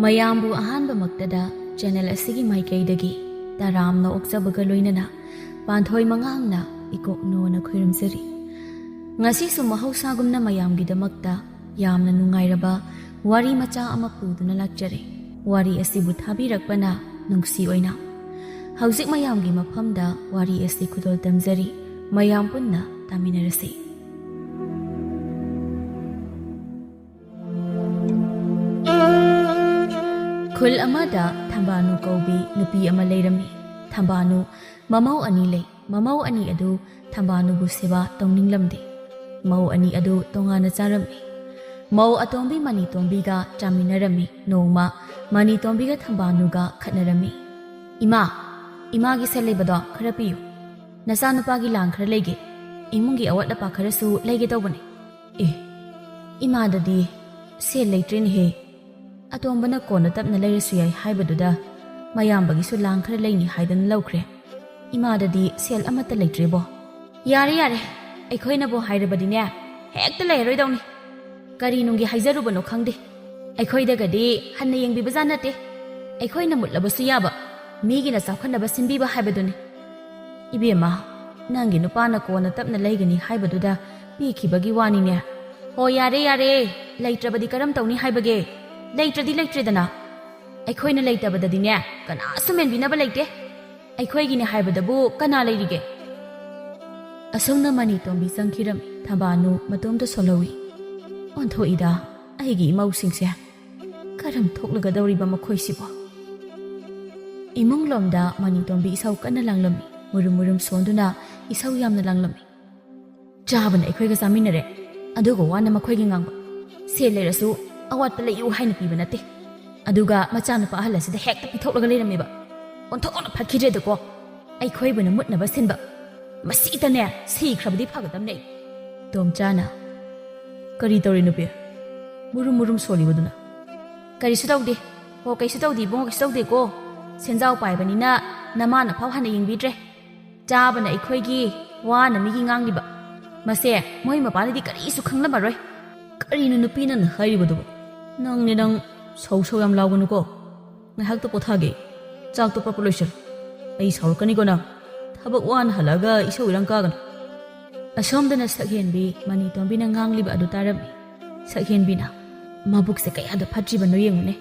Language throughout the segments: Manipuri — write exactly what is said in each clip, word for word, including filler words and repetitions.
ꯃꯌꯥꯝꯕꯨ ꯑꯍꯥꯟꯕꯃꯛꯇꯗ ꯆꯦꯅꯦꯜ ꯑꯁꯤꯒꯤ ꯃꯥꯏꯀꯩꯗꯒꯤ ꯇꯔꯥꯝꯅ ꯑꯣꯛꯆꯕꯒ ꯂꯣꯏꯅꯅ ꯄꯥꯟꯊꯣꯏ ꯃꯉꯥꯡꯅ ꯏꯀꯣꯛꯅꯣꯅ ꯈꯨꯔꯨꯝꯖꯔꯤ꯫ ꯉꯁꯤꯁꯨ ꯃꯍꯧꯁꯥꯒꯨꯝꯅ ꯃꯌꯥꯝꯒꯤꯗꯃꯛꯇ ꯌꯥꯝꯅ ꯅꯨꯡꯉꯥꯏꯔꯕ ꯋꯥꯔꯤ ꯃꯆꯥ ꯑꯃ ꯄꯨꯗꯨꯅ ꯂꯥꯛꯆꯔꯦ꯫ ꯋꯥꯔꯤ ꯑꯁꯤꯕꯨ ꯊꯥꯕꯤꯔꯛꯄꯅ ꯅꯨꯡꯁꯤ ꯑꯣꯏꯅ꯫ ꯍꯧꯖꯤꯛ ꯃꯌꯥꯝꯒꯤ ꯃꯐꯝꯗ ꯋꯥꯔꯤ ꯑꯁꯤ ꯈꯨꯗꯣꯜ ꯇꯝꯖꯔꯤ꯫ ꯃꯌꯥꯝ ꯄꯨꯟꯅ ꯇꯥꯃꯤꯟꯅꯔꯁꯤ꯫ ꯈꯨꯜ ꯑꯃꯗ ꯊꯝꯕꯥꯅꯨ ꯀꯧꯕꯤ ꯅꯨꯄꯤ ꯑꯃ ꯂꯩꯔꯝꯃꯤ꯫ ꯊꯝꯕꯥꯅꯨ ꯃꯃꯧ ꯑꯅꯤ ꯂꯩ꯫ ꯃꯃꯧ ꯑꯅꯤ ꯑꯗꯨ ꯊꯝꯕꯥꯅꯨꯕꯨ ꯁꯦꯕꯥ ꯇꯧꯅꯤꯡꯂꯝꯗꯦ꯫ ꯃꯧ ꯑꯅꯤ ꯑꯗꯨ ꯇꯣꯉꯥꯟꯅ ꯆꯥꯔꯝꯃꯤ꯫ ꯃꯧ ꯑꯇꯣꯝꯕꯤ ꯃꯅꯤꯇꯣꯝꯕꯤꯒ ꯆꯥꯃꯤꯟꯅꯔꯝꯃꯤ꯫ ꯅꯣꯡꯃ ꯃꯅꯤꯇꯣꯝꯕꯤꯒ ꯊꯝꯕꯥꯅꯨꯒ ꯈꯠꯅꯔꯝꯃꯤ꯫ "ꯏꯃꯥ, ꯏꯃꯥꯒꯤ ꯁꯦꯜ ꯂꯩꯕꯗꯣ ꯈꯔ ꯄꯤꯌꯨ꯫ ꯅꯆꯥꯅꯨꯄꯥꯒꯤ ꯂꯥꯡ ꯈꯔ ꯂꯩꯒꯦ꯫ ꯏꯃꯨꯡꯒꯤ ꯑꯋꯥꯠ ꯑꯄꯥ ꯈꯔꯁꯨ ꯂꯩꯒꯦ ꯇꯧꯕꯅꯦ꯫" "ꯑꯦ, ꯏꯃꯥꯗꯗꯤ ꯁꯦꯜ ꯂꯩꯇ꯭ꯔꯦꯅꯦꯍꯦ꯫ ꯑꯇꯣꯝꯕꯅ ꯀꯣꯟꯅ ꯇꯞꯅ ꯂꯩꯔꯁꯨ ꯌꯥꯏ ꯍꯥꯏꯕꯗꯨꯗ ꯃꯌꯥꯝꯕꯒꯤꯁꯨ ꯂꯥꯡ ꯈꯔ ꯂꯩꯅꯤ ꯍꯥꯏꯗꯅ ꯂꯧꯈ꯭ꯔꯦ꯫ ꯏꯃꯥꯗꯗꯤ ꯁꯦꯜ ꯑꯃꯠꯇ ꯂꯩꯇ꯭ꯔꯦꯕꯣ꯫" "ꯌꯥꯔꯦ, ꯌꯥꯔꯦ, ꯑꯩꯈꯣꯏꯅꯕꯨ ꯍꯥꯏꯔꯕꯗꯤꯅꯦ, ꯍꯦꯛꯇ ꯂꯩꯔꯔꯣꯏꯗꯧꯅꯤ꯫ ꯀꯔꯤ ꯅꯨꯡꯒꯤ ꯍꯥꯏꯖꯔꯨꯕꯅꯣ ꯈꯪꯗꯦ꯫ ꯑꯩꯈꯣꯏꯗꯒꯗꯤ ꯍꯟꯅ ꯌꯦꯡꯕꯤꯕꯖꯥꯠ ꯅꯠꯇꯦ꯫ ꯑꯩꯈꯣꯏꯅ ꯃꯨꯠꯂꯕꯁꯨ ꯌꯥꯕ, ꯃꯤꯒꯤꯅ ꯆꯥꯎꯈꯠꯅꯕ ꯁꯤꯟꯕꯤꯕ ꯍꯥꯏꯕꯗꯨꯅꯤ꯫ ꯏꯕꯦꯝꯃ, ꯅꯪꯒꯤ ꯅꯨꯄꯥꯅ ꯀꯣꯟꯅ ꯇꯞꯅ ꯂꯩꯒꯅꯤ ꯍꯥꯏꯕꯗꯨꯗ ꯄꯤꯈꯤꯕꯒꯤ ꯋꯥꯅꯤꯅꯦ꯫" "ꯍꯣ, ꯌꯥꯔꯦ, ꯌꯥꯔꯦ, ꯂꯩꯇ꯭ꯔꯕꯗꯤ ꯀꯔꯝ ꯇꯧꯅꯤ ꯍꯥꯏꯕꯒꯦ? ꯂꯩꯇ꯭ꯔꯗꯤ ꯂꯩꯇ꯭ꯔꯦꯗꯅ꯫ ꯑꯩꯈꯣꯏꯅ ꯂꯩꯇꯕꯗꯗꯤꯅꯦ, ꯀꯅꯥꯁꯨ ꯃꯦꯟꯕꯤꯅꯕ ꯂꯩꯇꯦ꯫ ꯑꯩꯈꯣꯏꯒꯤꯅꯦ ꯍꯥꯏꯕꯗꯕꯨ ꯀꯅꯥ ꯂꯩꯔꯤꯒꯦ?" ꯑꯁꯨꯝꯅ ꯃꯅꯤꯇꯣꯝꯕꯤ ꯆꯪꯈꯤꯔꯝꯃꯤ꯫ ꯊꯝꯕꯥꯅꯨ ꯃꯇꯣꯝꯇ ꯁꯣꯜꯍꯧꯏ꯫ "ꯑꯣꯟꯊꯣꯛꯏꯗ, ꯑꯩꯒꯤ ꯏꯃꯧꯁꯤꯡꯁꯦ꯫ ꯀꯔꯝ ꯊꯣꯛꯂꯒꯗꯧꯔꯤꯕ ꯃꯈꯣꯏꯁꯤꯕꯣ?" ꯏꯃꯨꯡꯂꯣꯝꯗ ꯃꯅꯤꯇꯣꯝꯕꯤ ꯏꯁꯧ ꯀꯟꯅ ꯂꯥꯡꯂꯝꯃꯤ꯫ ꯃꯨꯔꯨꯝ ꯃꯨꯔꯨꯝ ꯁꯣꯟꯗꯨꯅ ꯏꯁꯧ ꯌꯥꯝꯅ ꯂꯥꯡꯂꯝꯃꯤ꯫ "ꯆꯥꯕꯅ ꯑꯩꯈꯣꯏꯒ ꯆꯥꯃꯤꯟꯅꯔꯦ, ꯑꯗꯨꯒ ꯋꯥꯅ ꯃꯈꯣꯏꯒꯤ ꯉꯥꯡꯕ꯫ ꯁꯦꯜ ꯂꯩꯔꯁꯨ ꯑꯋꯥꯠꯄ ꯂꯩꯌꯨ ꯍꯥꯏꯅ ꯄꯤꯕ ꯅꯠꯇꯦ꯫ ꯑꯗꯨꯒ ꯃꯆꯥꯅꯨꯄꯥ ꯑꯍꯜ ꯑꯁꯤꯗ ꯍꯦꯛꯇ ꯄꯤꯊꯣꯛꯂꯒ ꯂꯩꯔꯝꯃꯦꯕ꯫ ꯑꯣꯟꯊꯣꯛꯅ ꯐꯠꯈꯤꯗ꯭ꯔꯦꯗꯀꯣ꯫ ꯑꯩꯈꯣꯏꯕꯨꯅ ꯃꯨꯠꯅꯕ ꯁꯤꯟꯕ꯫ ꯃꯁꯤꯇꯅꯦ ꯁꯤꯈ꯭ꯔꯕꯗꯤ ꯐꯒꯗꯕꯅꯦ꯫" ꯇꯣꯝꯆꯥꯅ, "ꯀꯔꯤ ꯇꯧꯔꯤ ꯅꯨꯄꯤ? ꯃꯨꯔꯨꯝ ꯃꯨꯔꯨꯝ ꯁꯣꯜꯂꯤꯕꯗꯨꯅ?" "ꯀꯔꯤꯁꯨ ꯇꯧꯗꯦ꯫ ꯍꯣ, ꯀꯩꯁꯨ ꯇꯧꯗꯦ ꯏꯕꯨꯡꯉꯣ, ꯀꯩꯁꯨ ꯇꯧꯗꯦꯀꯣ꯫ ꯁꯦꯟꯖꯥꯎ ꯄꯥꯏꯕꯅꯤꯅ ꯅꯃꯥꯅ ꯐꯥꯎ ꯍꯥꯟꯅ ꯌꯦꯡꯕꯤꯗ꯭ꯔꯦ꯫ ꯆꯥꯕꯅ ꯑꯩꯈꯣꯏꯒꯤ, ꯋꯥꯅ ꯃꯤꯒꯤ ꯉꯥꯡꯂꯤꯕ꯫ ꯃꯁꯦ ꯃꯣꯏ ꯃꯄꯥꯅꯗꯤ ꯀꯔꯤꯁꯨ ꯈꯪꯂꯝꯃꯔꯣꯏ꯫ ꯀꯔꯤꯅꯣ ꯅꯨꯄꯤ ꯅꯪꯅ ꯍꯥꯏꯔꯤꯕꯗꯨꯕꯨ? ꯅꯪꯅꯦ ꯅꯪ, ꯁꯧ ꯁꯧ ꯌꯥꯝ ꯂꯥꯎꯒꯅꯨꯀꯣ꯫ ꯉꯥꯏꯍꯥꯛꯇ ꯄꯣꯊꯥꯒꯦ꯫ ꯆꯥꯛꯇꯣ ꯄ꯭ꯔꯞ ꯄ꯭ꯔꯞ ꯂꯣꯏꯁꯤꯜꯂꯨ꯫ ꯑꯩ ꯁꯥꯎꯔꯛꯀꯅꯤꯀꯣ ꯅꯪ꯫ ꯊꯕꯛ ꯋꯥꯅ ꯍꯜꯂꯛꯑꯒ ꯏꯁꯧ ꯏꯔꯥꯡ ꯀꯥꯒꯅꯨ꯫ ꯑꯁꯣꯝꯗꯅ ꯁꯛꯍꯦꯟꯕꯤ ꯃꯅꯤꯇꯣꯝꯕꯤꯅ ꯉꯥꯡꯂꯤꯕ ꯑꯗꯨ ꯇꯥꯔꯝꯃꯤ꯫ ꯁꯛꯍꯦꯟꯕꯤꯅ, "ꯃꯕꯨꯛꯁꯦ ꯀꯌꯥꯗ ꯐꯠꯇ꯭ꯔꯤꯕꯅꯣ ꯌꯦꯡꯉꯨꯅꯦ꯫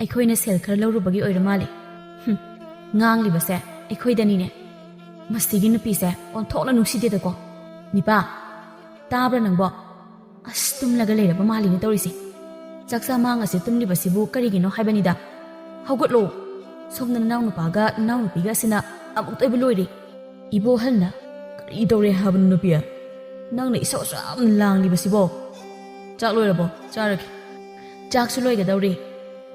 ꯑꯩꯈꯣꯏꯅ ꯁꯦꯜ ꯈꯔ ꯂꯧꯔꯨꯕꯒꯤ ꯑꯣꯏꯔ ꯃꯥꯜꯂꯦ꯫ ꯍꯨꯝ, ꯉꯥꯡꯂꯤꯕꯁꯦ ꯑꯩꯈꯣꯏꯗꯅꯤꯅꯦ꯫ ꯃꯁꯤꯒꯤ ꯅꯨꯄꯤꯁꯦ ꯑꯣꯟꯊꯣꯛꯅ ꯅꯨꯡꯁꯤꯗꯦꯗꯀꯣ꯫ ꯅꯤꯄꯥ, ꯇꯥꯕ꯭ꯔꯥ ꯅꯪꯕꯣ? ꯑꯁ, ꯇꯨꯝꯂꯒ ꯂꯩꯔꯕ ꯃꯥꯜꯂꯤꯅꯦ ꯇꯧꯔꯤꯁꯦ꯫ ꯆꯥꯛꯆꯥ ꯃꯥꯡ ꯑꯁꯤ ꯇꯨꯝꯂꯤꯕꯁꯤꯕꯨ ꯀꯔꯤꯒꯤꯅꯣ ꯍꯥꯏꯕꯅꯤꯗ꯫ ꯍꯧꯒꯠꯂꯣ꯫ ꯁꯣꯝꯗ ꯅꯅꯥꯎ ꯅꯨꯄꯥꯒ ꯅꯅꯥꯎ ꯅꯨꯄꯤꯒ ꯑꯁꯤꯅ ꯑꯃꯨꯛꯇ ꯑꯣꯏꯕ ꯂꯣꯏꯔꯦ꯫ ꯏꯕꯣꯍꯜꯅ, "ꯀꯔꯤ ꯇꯧꯔꯦ ꯍꯥꯏꯕꯅꯣ ꯅꯨꯄꯤ? ꯅꯪꯅ ꯏꯁꯧ ꯑꯁꯨꯛ ꯌꯥꯝꯅ ꯂꯥꯡꯂꯤꯕꯁꯤꯕꯣ? ꯆꯥꯛ ꯂꯣꯏꯔꯕꯣ? ꯆꯥꯔꯒꯦ꯫" "ꯆꯥꯛꯁꯨ ꯂꯣꯏꯒꯗꯧꯔꯦ꯫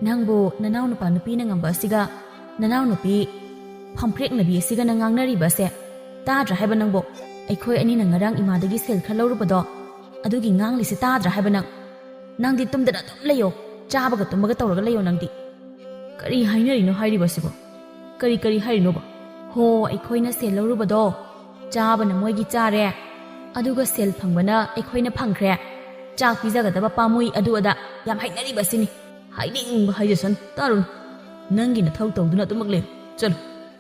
ꯅꯪꯕꯨ ꯅꯅꯥꯎ ꯅꯨꯄꯥ ꯅꯨꯄꯤꯅ ꯉꯝꯕ ꯑꯁꯤꯒ ꯅꯅꯥꯎ ꯅꯨꯄꯤ ꯐꯝꯄ꯭ꯔꯦꯛꯅꯕꯤ ꯑꯁꯤꯒꯅ ꯉꯥꯡꯅꯔꯤꯕ ꯑꯁꯦ ꯇꯥꯗ꯭ꯔꯥ ꯍꯥꯏꯕ ꯅꯪꯕꯣ? ꯑꯩꯈꯣꯏ ꯑꯅꯤꯅ ꯉꯔꯥꯡ ꯏꯃꯥꯗꯒꯤ ꯁꯦꯜ ꯈꯔ ꯂꯧꯔꯨꯕꯗꯣ, ꯑꯗꯨꯒꯤ ꯉꯥꯡꯂꯤꯁꯦ ꯇꯥꯗ꯭ꯔꯥ ꯍꯥꯏꯕ ꯅꯪ? ꯅꯪꯗꯤ ꯇꯨꯝꯗꯅ ꯑꯗꯨꯝ ꯂꯩꯌꯣ, ꯆꯥꯕꯒ ꯇꯨꯝꯕꯒ ꯇꯧꯔꯒ ꯂꯩꯌꯣ ꯅꯪꯗꯤ꯫ ꯀꯔꯤ ꯍꯥꯏꯅꯔꯤꯅꯣ ꯍꯥꯏꯔꯤꯕꯁꯤꯕꯣ? ꯀꯔꯤ ꯀꯔꯤ ꯍꯥꯏꯔꯤꯅꯣꯕ?" "ꯍꯣ, ꯑꯩꯈꯣꯏꯅ ꯁꯦꯜ ꯂꯧꯔꯨꯕꯗꯣ, ꯆꯥꯕꯅ ꯃꯣꯏꯒꯤ ꯆꯥꯔꯦ, ꯑꯗꯨꯒ ꯁꯦꯜ ꯐꯪꯕꯅ ꯑꯩꯈꯣꯏꯅ ꯐꯪꯈ꯭ꯔꯦ꯫ ꯆꯥꯛ ꯄꯤꯖꯒꯗꯕ ꯄꯥꯝꯃꯨꯏ, ꯑꯗꯨ ꯑꯗꯥ ꯌꯥꯝ ꯍꯥꯏꯅꯔꯤꯕꯁꯤꯅꯤ꯫ ꯍꯥꯏꯅꯤꯡꯕ ꯍꯥꯏꯖꯁꯅꯨ, ꯇꯥꯔꯨꯅꯨ꯫ ꯅꯪꯒꯤ ꯅꯊꯧ ꯇꯧꯗꯨꯅ ꯑꯗꯨꯃꯛ ꯂꯩꯌꯨ꯫ ꯆꯠꯂꯨ,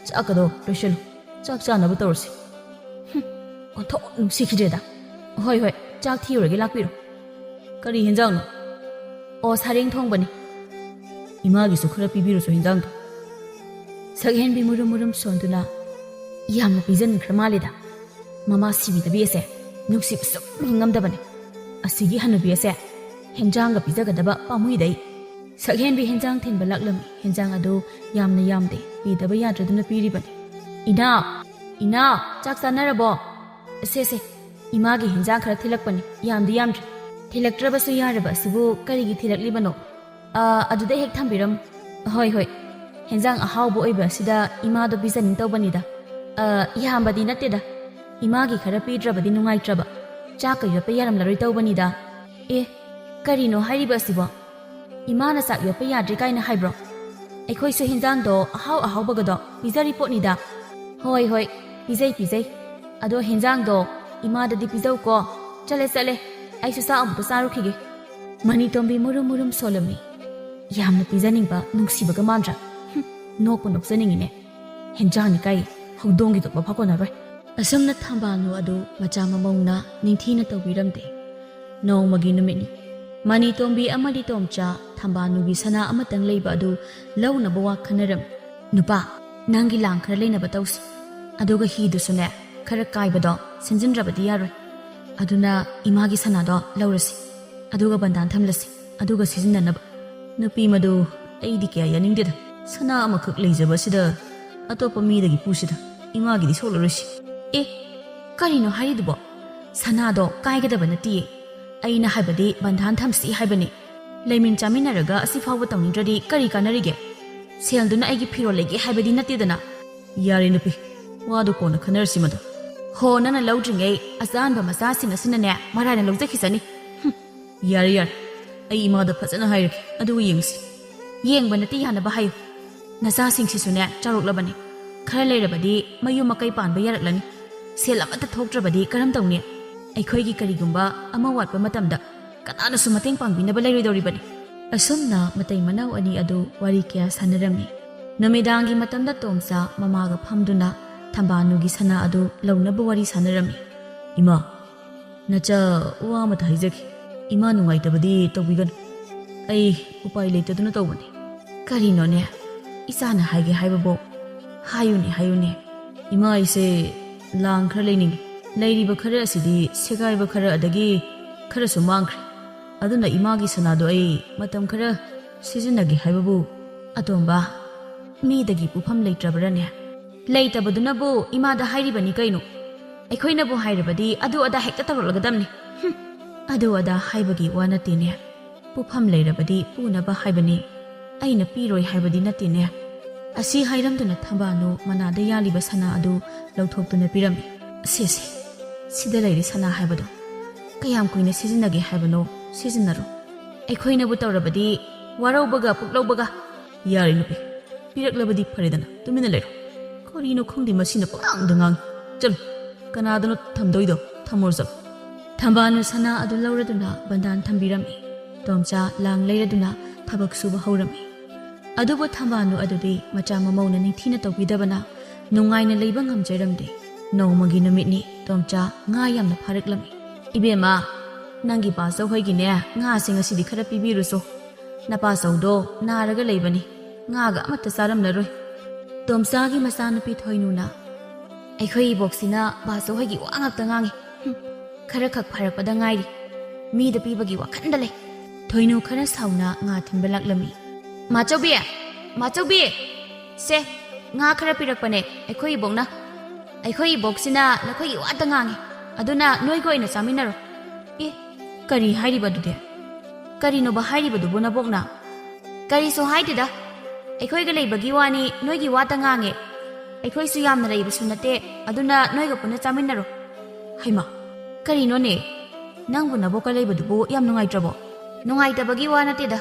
ꯆꯥꯛꯀꯗꯣ ꯂꯣꯏꯁꯤꯜꯂꯨ꯫ ꯆꯥꯛ ꯆꯥꯅꯕ ꯇꯧꯔꯁꯤ꯫" ꯍꯨꯝ, ꯑꯣꯟꯊꯣꯛ ꯅꯨꯡꯁꯤꯈꯤꯗ꯭ꯔꯦꯗ꯫ "ꯍꯣꯏ, ꯍꯣꯏ, ꯆꯥꯛ ꯊꯤꯔꯨꯔꯒꯦ, ꯂꯥꯛꯄꯤꯔꯣ꯫" "ꯀꯔꯤ ꯍꯦꯟꯖꯥꯡꯅꯣ?" "ꯑꯣ, ꯁꯥꯔꯦꯡ ꯊꯣꯡꯕꯅꯤ꯫" "ꯏꯃꯥꯒꯤꯁꯨ ꯈꯔ ꯄꯤꯕꯤꯔꯨꯁꯨ ꯍꯦꯟꯖꯥꯡꯗꯣ꯫" ꯁꯛꯍꯦꯟꯕꯤ ꯃꯨꯔꯨꯝ ꯃꯨꯔꯨꯝ ꯁꯣꯟꯗꯨꯅ, "ꯌꯥꯝꯅ ꯄꯤꯖꯅꯤꯡꯈ꯭ꯔ ꯃꯥꯜꯂꯦꯗ꯫ ꯃꯃꯥ ꯁꯤꯕꯤꯗꯕꯤ ꯑꯁꯦ ꯅꯨꯡꯁꯤꯕ ꯁꯨꯝ ꯍꯤꯡꯉꯝꯗꯕꯅꯦ꯫ ꯑꯁꯤꯒꯤ ꯍꯅꯨꯕꯤ ꯑꯁꯦ ꯍꯦꯟꯖꯥꯡꯒ ꯄꯤꯖꯒꯗꯕ ꯄꯥꯝꯃꯨꯏꯗꯩ꯫" ꯁꯛꯍꯦꯟꯕꯤ ꯍꯦꯟꯖꯥꯡ ꯊꯤꯟꯕ ꯂꯥꯛꯂꯝꯃꯤ꯫ ꯍꯦꯟꯖꯥꯡ ꯑꯗꯨ ꯌꯥꯝꯅ ꯌꯥꯝꯗꯦ, ꯄꯤꯗꯕ ꯌꯥꯗ꯭ꯔꯗꯨꯅ ꯄꯤꯔꯤꯕꯅꯤ꯫ "ꯏꯅꯥꯎ! ꯏꯅꯥꯎ! ꯆꯥꯛ ꯆꯥꯅꯔꯕꯣ?" "ꯁꯦ, ꯁꯦ, ꯏꯃꯥꯒꯤ ꯍꯦꯟꯖꯥꯡ ꯈꯔ ꯊꯤꯜꯂꯛꯄꯅꯤ, ꯌꯥꯝꯗꯤ ꯌꯥꯝꯗ꯭ꯔꯤ꯫" "ꯊꯤꯜꯂꯛꯇ꯭ꯔꯕꯁꯨ ꯌꯥꯔꯕ ꯑꯁꯤꯕꯨ ꯀꯔꯤꯒꯤ ꯊꯤꯜꯂꯛꯂꯤꯕꯅꯣ?" "ꯑ, ꯑꯗꯨꯗ ꯍꯦꯛ ꯊꯝꯕꯤꯔꯝꯃꯨ꯫" "ꯍꯣꯏ, ꯍꯣꯏ꯫ ꯍꯦꯟꯖꯥꯡ ꯑꯍꯥꯎꯕ ꯑꯣꯏꯕ ꯑꯁꯤꯗ ꯏꯃꯥꯗꯣ ꯄꯤꯖꯅꯤꯡ ꯇꯧꯕꯅꯤꯗ꯫ ꯑ, ꯌꯥꯝꯕꯗꯤ ꯅꯠꯇꯦꯗ꯫ ꯏꯃꯥꯒꯤ ꯈꯔ ꯄꯤꯗ꯭ꯔꯕꯗꯤ ꯅꯨꯡꯉꯥꯏꯇ꯭ꯔꯕ꯫ ꯆꯥꯛꯀ ꯌꯣꯠꯄ ꯌꯥꯔꯝꯂꯔꯣꯏ ꯇꯧꯕꯅꯤꯗ꯫" "ꯑꯦ, ꯀꯔꯤꯅꯣ ꯍꯥꯏꯔꯤꯕ ꯑꯁꯤꯕꯣ? ꯏꯃꯥꯅ ꯆꯥꯛ ꯌꯣꯠꯄ ꯌꯥꯗ꯭ꯔꯦ ꯀꯥꯏꯅ ꯍꯥꯏꯕ꯭ꯔꯣ? ꯑꯩꯈꯣꯏꯁꯨ ꯍꯦꯟꯖꯥꯡꯗꯣ ꯑꯍꯥꯎ ꯑꯍꯥꯎꯕꯒꯗꯣ ꯄꯤꯖꯔꯤ ꯄꯣꯠꯅꯤꯗ꯫" "ꯍꯣꯏ, ꯍꯣꯏ꯫ ꯄꯤꯖꯩ, ꯄꯤꯖꯩ꯫ ꯑꯗꯣ ꯍꯦꯟꯖꯥꯡꯗꯣ ꯏꯃꯥꯗꯗꯤ ꯄꯤꯖꯧꯀꯣ꯫ ꯆꯠꯂꯦ, ꯆꯠꯂꯦ꯫ ꯑꯩꯁꯨ ꯆꯥꯛ ꯑꯃꯨꯛꯇ ꯆꯥꯔꯨꯈꯤꯒꯦ꯫ ꯃꯅꯤꯇꯣꯝꯕꯤ ꯃꯨꯔꯨꯝ ꯃꯨꯔꯨꯝ ꯁꯣꯜꯂꯝꯃꯤ꯫ ꯌꯥꯝꯅ ꯄꯤꯖꯅꯤꯡꯕ ꯅꯨꯡꯁꯤꯕꯒ ꯃꯥꯟꯗ꯭ꯔꯥ? ꯍꯨꯝ, ꯅꯣꯛꯄꯨ ꯅꯣꯛꯆꯅꯤꯡꯉꯤꯅꯦ꯫ ꯍꯦꯟꯖꯥꯡꯅꯤ ꯀꯥꯏ, ꯍꯧꯗꯣꯡꯒꯤ ꯇꯣꯛꯄ ꯐꯥꯎ ꯀꯣꯟꯅꯔꯣꯏ꯫ ꯑꯁꯨꯝꯅ ꯊꯝꯕꯥꯜꯅꯨ ꯑꯗꯨ ꯃꯆꯥ ꯃꯃꯧꯅ ꯅꯤꯡꯊꯤꯅ ꯇꯧꯕꯤꯔꯝꯗꯦ꯫ ꯅꯣꯡꯃꯒꯤ ꯅꯨꯃꯤꯠꯅꯤ꯫ ꯃꯅꯤꯇꯣꯝꯕꯤ ꯑꯃꯗꯤ ꯇꯣꯝꯆꯥ ꯊꯝꯕꯥꯜꯅꯨꯒꯤ ꯁꯅꯥ ꯑꯃꯇꯪ ꯂꯩꯕ ꯑꯗꯨ ꯂꯧꯅꯕ ꯋꯥ ꯈꯟꯅꯔꯝꯃꯤ꯫ "ꯅꯨꯄꯥ, ꯅꯪꯒꯤ ꯂꯥꯡ ꯈꯔ ꯂꯩꯅꯕ ꯇꯧꯁꯤ꯫ ꯑꯗꯨꯒ ꯍꯤꯗꯨꯁꯨꯅꯦ, ꯈꯔ ꯀꯥꯏꯕꯗꯣ ꯁꯦꯝꯖꯤꯟꯗ꯭ꯔꯕꯗꯤ ꯌꯥꯔꯣꯏ꯫ ꯑꯗꯨꯅ ꯏꯃꯥꯒꯤ ꯁꯅꯥꯗꯣ ꯂꯧꯔꯁꯤ꯫ ꯑꯗꯨꯒ ꯕꯟꯗꯥꯟ ꯊꯝꯂꯁꯤ꯫ ꯑꯗꯨꯒ ꯁꯤꯖꯤꯟꯅꯅꯕ꯫ ꯅꯨꯄꯤ ꯃꯗꯨ ꯑꯩꯗꯤ ꯀꯌꯥ ꯌꯥꯅꯤꯡꯗꯦꯗ꯫ ꯁꯅꯥ ꯑꯃꯈꯛ ꯂꯩꯖꯕꯁꯤꯗ ꯑꯇꯣꯞꯄ ꯃꯤꯗꯒꯤ ꯄꯨꯁꯤꯗ꯫ ꯏꯃꯥꯒꯤꯗꯤ ꯁꯣꯛꯂꯔꯣꯏꯁꯤ꯫" "ꯑꯦ, ꯀꯔꯤꯅꯣ ꯍꯥꯏꯔꯤꯗꯨꯕꯣ? ꯁꯅꯥꯗꯣ ꯀꯥꯏꯒꯗꯕ ꯅꯠꯇꯤꯌꯦ꯫ ꯑꯩꯅ ꯍꯥꯏꯕꯗꯤ ꯕꯟꯗꯥꯟ ꯊꯝꯁꯤ ꯍꯥꯏꯕꯅꯤ꯫ ꯂꯩꯃꯤꯟ ꯆꯥꯃꯤꯟꯅꯔꯒ ꯑꯁꯤ ꯐꯥꯎꯕ ꯇꯧꯅꯤꯡꯗ꯭ꯔꯗꯤ ꯀꯔꯤ ꯀꯥꯟꯅꯔꯤꯒꯦ? ꯁꯦꯜꯗꯨꯅ ꯑꯩꯒꯤ ꯐꯤꯔꯣꯜ ꯂꯩꯒꯦ ꯍꯥꯏꯕꯗꯤ ꯅꯠꯇꯦꯗꯅ꯫" "ꯌꯥꯔꯦ ꯅꯨꯄꯤ, ꯋꯥꯗꯨ ꯀꯣꯟꯅ ꯈꯟꯅꯔꯁꯤ ꯃꯗꯨ꯫" "ꯍꯣ, ꯅꯪꯅ ꯂꯧꯗ꯭ꯔꯤꯉꯩ ꯑꯆꯥꯟꯕ ꯃꯆꯥꯁꯤꯡ ꯑꯁꯤꯅꯅꯦ ꯃꯔꯥꯏꯅ ꯂꯧꯖꯈꯤꯁꯅꯤ꯫" "ꯍꯨꯝ, ꯌꯥꯔꯦ, ꯌꯥꯔꯦ꯫ ꯑꯩ ꯏꯃꯥꯗ ꯐꯖꯅ ꯍꯥꯏꯔꯒꯦ, ꯑꯗꯨꯒ ꯌꯦꯡꯁꯤ꯫" "ꯌꯦꯡꯕ ꯅꯠꯇꯦ, ꯌꯥꯅꯕ ꯍꯥꯏꯌꯨ꯫ ꯅꯆꯥꯁꯤꯡꯁꯤꯁꯨꯅꯦ ꯆꯥꯎꯔꯛꯂꯕꯅꯤ꯫ ꯈꯔ ꯂꯩꯔꯕꯗꯤ ꯃꯌꯨꯝ ꯃꯀꯩ ꯄꯥꯟꯕ ꯌꯥꯔꯛꯂꯅꯤ꯫ ꯁꯦꯜ ꯑꯃꯠꯇ ꯊꯣꯛꯇ꯭ꯔꯕꯗꯤ ꯀꯔꯝ ꯇꯧꯅꯤ? ꯑꯩꯈꯣꯏꯒꯤ ꯀꯔꯤꯒꯨꯝꯕ ꯑꯃ ꯋꯥꯠꯄ ꯃꯇꯝꯗ ꯀꯅꯥꯅꯁꯨ ꯃꯇꯦꯡ ꯄꯥꯡꯕꯤꯅꯕ ꯂꯩꯔꯣꯏꯗꯧꯔꯤꯕꯅꯤ꯫" ꯑꯁꯨꯝꯅ ꯃꯇꯩ ꯃꯅꯥꯎ ꯑꯅꯤ ꯑꯗꯨ ꯋꯥꯔꯤ ꯀꯌꯥ ꯁꯥꯟꯅꯔꯝꯃꯤ꯫ ꯅꯨꯃꯤꯗꯥꯡꯒꯤ ꯃꯇꯝꯗ ꯇꯣꯝꯆꯥ ꯃꯃꯥꯒ ꯐꯝꯗꯨꯅ ꯊꯝꯕꯥꯜꯅꯨꯒꯤ ꯁꯅꯥ ꯑꯗꯨ ꯂꯧꯅꯕ ꯋꯥꯔꯤ ꯁꯥꯟꯅꯔꯝꯃꯤ꯫ "ꯏꯃꯥ, ꯅꯆꯥ, ꯋꯥ ꯑꯃꯇ ꯍꯥꯏꯖꯒꯦ꯫ ꯏꯃꯥ ꯅꯨꯡꯉꯥꯏꯇꯕꯗꯤ ꯇꯧꯕꯤꯒꯅꯨ꯫ ꯑꯩ ꯎꯄꯥꯏ ꯂꯩꯇꯗꯨꯅ ꯇꯧꯕꯅꯤ꯫" "ꯀꯔꯤꯅꯣꯅꯦ? ꯏꯆꯥꯅ ꯍꯥꯏꯒꯦ ꯍꯥꯏꯕꯕꯨ ꯍꯥꯏꯌꯨꯅꯦ, ꯍꯥꯏꯌꯨꯅꯦ꯫" "ꯏꯃꯥ, ꯑꯩꯁꯦ ꯂꯥꯡ ꯈꯔ ꯂꯩꯅꯤꯡꯉꯤ꯫ ꯂꯩꯔꯤꯕ ꯈꯔ ꯑꯁꯤꯗꯤ ꯁꯦꯒꯥꯏꯕ ꯈꯔ ꯑꯗꯒꯤ ꯈꯔꯁꯨ ꯃꯥꯡꯈ꯭ꯔꯦ꯫ ꯑꯗꯨꯅ ꯏꯃꯥꯒꯤ ꯁꯅꯥꯗꯣ ꯑꯩ ꯃꯇꯝ ꯈꯔ ꯁꯤꯖꯤꯟꯅꯒꯦ ꯍꯥꯏꯕꯕꯨ꯫" "ꯑꯇꯣꯝꯕ, ꯃꯤꯗꯒꯤ ꯄꯨꯐꯝ ꯂꯩꯇ꯭ꯔꯕ꯭ꯔꯅꯦ? ꯂꯩꯇꯕꯗꯨꯅꯕꯨ ꯏꯃꯥꯗ ꯍꯥꯏꯔꯤꯕꯅꯤ ꯀꯩꯅꯣ꯫ ꯑꯩꯈꯣꯏꯅꯕꯨ ꯍꯥꯏꯔꯕꯗꯤ ꯑꯗꯨ ꯑꯗꯥ ꯍꯦꯛꯇ ꯇꯧꯔꯛꯂꯒꯗꯝꯅꯤ꯫ ꯍꯨꯝ, ꯑꯗꯨ ꯑꯗꯥ ꯍꯥꯏꯕꯒꯤ ꯋꯥ ꯅꯠꯇꯦꯅꯦ꯫ ꯄꯨꯐꯝ ꯂꯩꯔꯕꯗꯤ ꯄꯨꯅꯕ ꯍꯥꯏꯕꯅꯤ꯫ ꯑꯩꯅ ꯄꯤꯔꯣꯏ ꯍꯥꯏꯕꯗꯤ ꯅꯠꯇꯦꯅꯦ꯫" ꯑꯁꯤ ꯍꯥꯏꯔꯝꯗꯨꯅ ꯊꯝꯕꯥꯜꯅꯨ ꯃꯅꯥꯗ ꯌꯥꯜꯂꯤꯕ ꯁꯅꯥ ꯑꯗꯨ ꯂꯧꯊꯣꯛꯇꯨꯅ ꯄꯤꯔꯝꯃꯤ꯫ "ꯁꯦ, ꯁꯦ, ꯁꯤꯗ ꯂꯩꯔꯤ ꯁꯅꯥ ꯍꯥꯏꯕꯗꯣ꯫ ꯀꯌꯥꯝ ꯀꯨꯏꯅ ꯁꯤꯖꯤꯟꯅꯒꯦ ꯍꯥꯏꯕꯅꯣ? ꯁꯤꯖꯤꯟꯅꯔꯣ꯫ ꯑꯩꯈꯣꯏꯅꯕꯨ ꯇꯧꯔꯕꯗꯤ ꯋꯥꯔꯧꯕꯒ ꯄꯨꯛꯂꯧꯕꯒ꯫" "ꯌꯥꯔꯦ ꯅꯨꯄꯤ, ꯄꯤꯔꯛꯂꯕꯗꯤ ꯐꯔꯦꯗꯅ, ꯇꯨꯃꯤꯟꯅ ꯂꯩꯔꯣ꯫" ꯀꯔꯤꯅꯣ ꯈꯪꯗꯦ, ꯃꯁꯤꯅ ꯄꯉꯥꯡꯗ ꯉꯥꯡꯉꯤ꯫ ꯆꯠꯂꯨ, ꯀꯅꯥꯗꯅꯣ ꯊꯝꯗꯣꯏꯗꯣ? ꯊꯝꯃꯨꯔꯣ ꯆꯠꯂꯨ꯫ ꯊꯝꯕꯥꯜꯅ ꯁꯅꯥ ꯑꯗꯨ ꯂꯧꯔꯗꯨꯅ ꯕꯟꯗꯥꯟ ꯊꯝꯕꯤꯔꯝꯃꯤ꯫ ꯇꯣꯝꯆꯥ ꯂꯥꯡ ꯂꯩꯔꯗꯨꯅ ꯊꯕꯛ ꯁꯨꯕ ꯍꯧꯔꯝꯃꯤ꯫ ꯑꯗꯨꯕꯨ ꯊꯝꯕꯥꯜꯅꯨ ꯑꯗꯨꯗꯤ ꯃꯆꯥ ꯃꯃꯧꯅ ꯅꯤꯡꯊꯤꯅ ꯇꯧꯕꯤꯗꯕꯅ ꯅꯨꯡꯉꯥꯏꯅ ꯂꯩꯕ ꯉꯝꯖꯔꯝꯗꯦ꯫ ꯅꯣꯡꯃꯒꯤ ꯅꯨꯃꯤꯠꯅꯤ꯫ ꯇꯣꯝꯆꯥ ꯉꯥ ꯌꯥꯝꯅ ꯐꯥꯔꯛꯂꯝꯃꯤ꯫ "ꯏꯕꯦꯝꯃ, ꯅꯪꯒꯤ ꯄꯥꯆꯧ ꯍꯣꯏꯒꯤꯅꯦ ꯉꯥꯁꯦ ꯉꯁꯤꯗꯤ ꯈꯔ ꯄꯤꯕꯤꯔꯨꯁꯣ꯫ ꯅꯄꯥꯆꯧꯗꯣ ꯅꯥꯔꯒ ꯂꯩꯕꯅꯤ, ꯉꯥꯒ ꯑꯃꯠꯇ ꯆꯥꯔꯝꯂꯔꯣꯏ꯫" ꯇꯣꯝꯆꯥꯒꯤ ꯃꯆꯥꯅꯨꯄꯤ ꯊꯣꯏꯅꯨꯅ, "ꯑꯩꯈꯣꯏ ꯏꯕꯣꯛꯁꯤꯅ ꯕꯥꯆꯧ ꯍꯣꯏꯒꯤ ꯋꯥ ꯉꯥꯛꯇ ꯉꯥꯡꯉꯤ꯫ ꯍꯨꯝ, ꯈꯔ ꯈꯛ ꯐꯔꯛꯄꯗ ꯉꯥꯏꯔꯤ꯫ ꯃꯤꯗ ꯄꯤꯕꯒꯤ ꯋꯥꯈꯟꯗ ꯂꯩ꯫" ꯊꯣꯏꯅꯨ ꯈꯔ ꯁꯥꯎꯅ ꯉꯥ ꯊꯤꯟꯕ ꯂꯥꯛꯂꯝꯃꯤ꯫ "ꯃꯥꯆꯧꯕꯤ! ꯃꯥꯆꯧꯕꯤ! ꯁꯦ, ꯉꯥ ꯈꯔ ꯄꯤꯔꯛꯄꯅꯦ ꯑꯩꯈꯣꯏ ꯏꯕꯣꯛꯅ꯫ ꯑꯩꯈꯣꯏ ꯏꯕꯣꯛꯁꯤꯅ ꯅꯈꯣꯏꯒꯤ ꯋꯥꯇ ꯉꯥꯡꯉꯤ, ꯑꯗꯨꯅ ꯅꯣꯏꯒ ꯑꯣꯏꯅ ꯆꯥꯃꯤꯟꯅꯔꯣ꯫" "ꯑꯦ, ꯀꯔꯤ ꯍꯥꯏꯔꯤꯕ ꯑꯗꯨꯗꯤ? ꯀꯔꯤꯅꯣꯕ ꯍꯥꯏꯔꯤꯕꯗꯨꯕꯨ ꯅꯕꯣꯛꯅ?" "ꯀꯔꯤꯁꯨ ꯍꯥꯏꯗꯦꯗ, ꯑꯩꯈꯣꯏꯒ ꯂꯩꯕꯒꯤ ꯋꯥꯅꯤ, ꯅꯣꯏꯒꯤ ꯋꯥꯇ ꯉꯥꯡꯉꯦ꯫ ꯑꯩꯈꯣꯏꯁꯨ ꯌꯥꯝꯅ ꯂꯩꯕꯁꯨ ꯅꯠꯇꯦ, ꯑꯗꯨꯅ ꯅꯣꯏꯒ ꯄꯨꯟꯅ ꯆꯥꯃꯤꯟꯅꯔꯣ꯫" "ꯍꯩꯃꯥ, ꯀꯔꯤꯅꯣꯅꯦ? ꯅꯪꯕꯨ ꯅꯕꯣꯛꯀ ꯂꯩꯕꯗꯨꯕꯨ ꯌꯥꯝ ꯅꯨꯡꯉꯥꯏꯇ꯭ꯔꯕꯣ?" "ꯅꯨꯡꯉꯥꯏꯇꯕꯒꯤ ꯋꯥ ꯅꯠꯇꯦꯗ,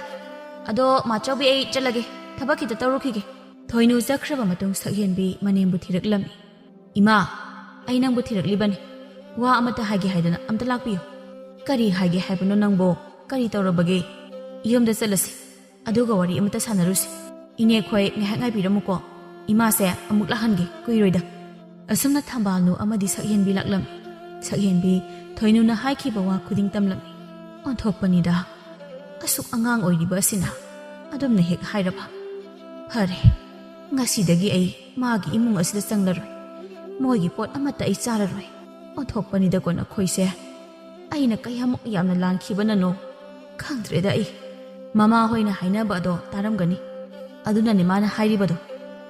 ꯑꯗꯣ ꯃꯥꯆꯧꯕꯤ, ꯑꯩ ꯆꯠꯂꯒꯦ, ꯊꯕꯛ ꯈꯤꯇ ꯇꯧꯔꯨꯈꯤꯒꯦ꯫" ꯊꯣꯏꯅꯨ ꯆꯠꯈ꯭ꯔꯕ ꯃꯇꯨꯡ ꯁꯛꯍꯦꯟꯕꯤ ꯃꯅꯦꯝꯕꯨ ꯊꯤꯔꯛꯂꯝꯃꯤ꯫ "ꯏꯃꯥ, ꯑꯩ ꯅꯪꯕꯨ ꯊꯤꯔꯛꯂꯤꯕꯅꯤ꯫ ꯋꯥ ꯑꯃꯠꯇ ꯍꯥꯏꯒꯦ ꯍꯥꯏꯗꯅ ꯑꯝꯇ ꯂꯥꯛꯄꯤꯌꯨ꯫" "ꯀꯔꯤ ꯍꯥꯏꯒꯦ ꯍꯥꯏꯕꯅꯣ ꯅꯪꯕꯣ? ꯀꯔꯤ ꯇꯧꯔꯕꯒꯦ? ꯌꯨꯝꯗ ꯆꯠꯂꯁꯤ, ꯑꯗꯨꯒ ꯋꯥꯔꯤ ꯑꯃꯠꯇ ꯁꯥꯟꯅꯔꯨꯁꯤ꯫ ꯏꯅꯦꯈꯣꯏ ꯉꯥꯏꯍꯥꯛ ꯉꯥꯏꯕꯤꯔꯝꯃꯨꯀꯣ꯫ ꯏꯃꯥꯁꯦ ꯑꯃꯨꯛ ꯂꯥꯛꯍꯟꯒꯦ, ꯀꯨꯏꯔꯣꯏꯗ꯫" ꯑꯁꯨꯝꯅ ꯊꯝꯕꯥꯜꯅꯨ ꯑꯃꯗꯤ ꯁꯛꯍꯦꯟꯕꯤ ꯂꯥꯛꯂꯝꯃꯤ꯫ ꯁꯛꯍꯦꯟꯕꯤ ꯊꯣꯏꯅꯨꯅ ꯍꯥꯏꯈꯤꯕ ꯋꯥ ꯈꯨꯗꯤꯡ ꯇꯝꯂꯝꯃꯤ꯫ ꯑꯣꯟꯊꯣꯛꯄꯅꯤꯗ, ꯑꯁꯨꯛ ꯑꯉꯥꯡ ꯑꯣꯏꯔꯤꯕ ꯑꯁꯤꯅ ꯑꯗꯨꯝꯅ ꯍꯦꯛ ꯍꯥꯏꯔꯕ꯫ "ꯐꯔꯦ, ꯉꯁꯤꯗꯒꯤ ꯑꯩ ꯃꯥꯒꯤ ꯏꯃꯨꯡ ꯑꯁꯤꯗ ꯆꯪꯂꯔꯣꯏ꯫ ꯃꯣꯏꯒꯤ ꯄꯣꯠ ꯑꯃꯠꯇ ꯑꯩ ꯆꯥꯔꯔꯣꯏ꯫ ꯑꯣꯟꯊꯣꯛꯄꯅꯤꯗꯀꯣ ꯅꯈꯣꯏꯁꯦ꯫ ꯑꯩꯅ ꯀꯌꯥꯃꯨꯛ ꯌꯥꯝꯅ ꯂꯥꯟꯈꯤꯕꯅꯅꯣ ꯈꯪꯗ꯭ꯔꯦꯗ ꯑꯩ꯫" ꯃꯃꯥ ꯍꯣꯏꯅ ꯍꯥꯏꯅꯕ ꯑꯗꯣ ꯇꯥꯔꯝꯒꯅꯤ꯫ ꯑꯗꯨꯅꯅꯦ ꯃꯥꯅ ꯍꯥꯏꯔꯤꯕꯗꯣ꯫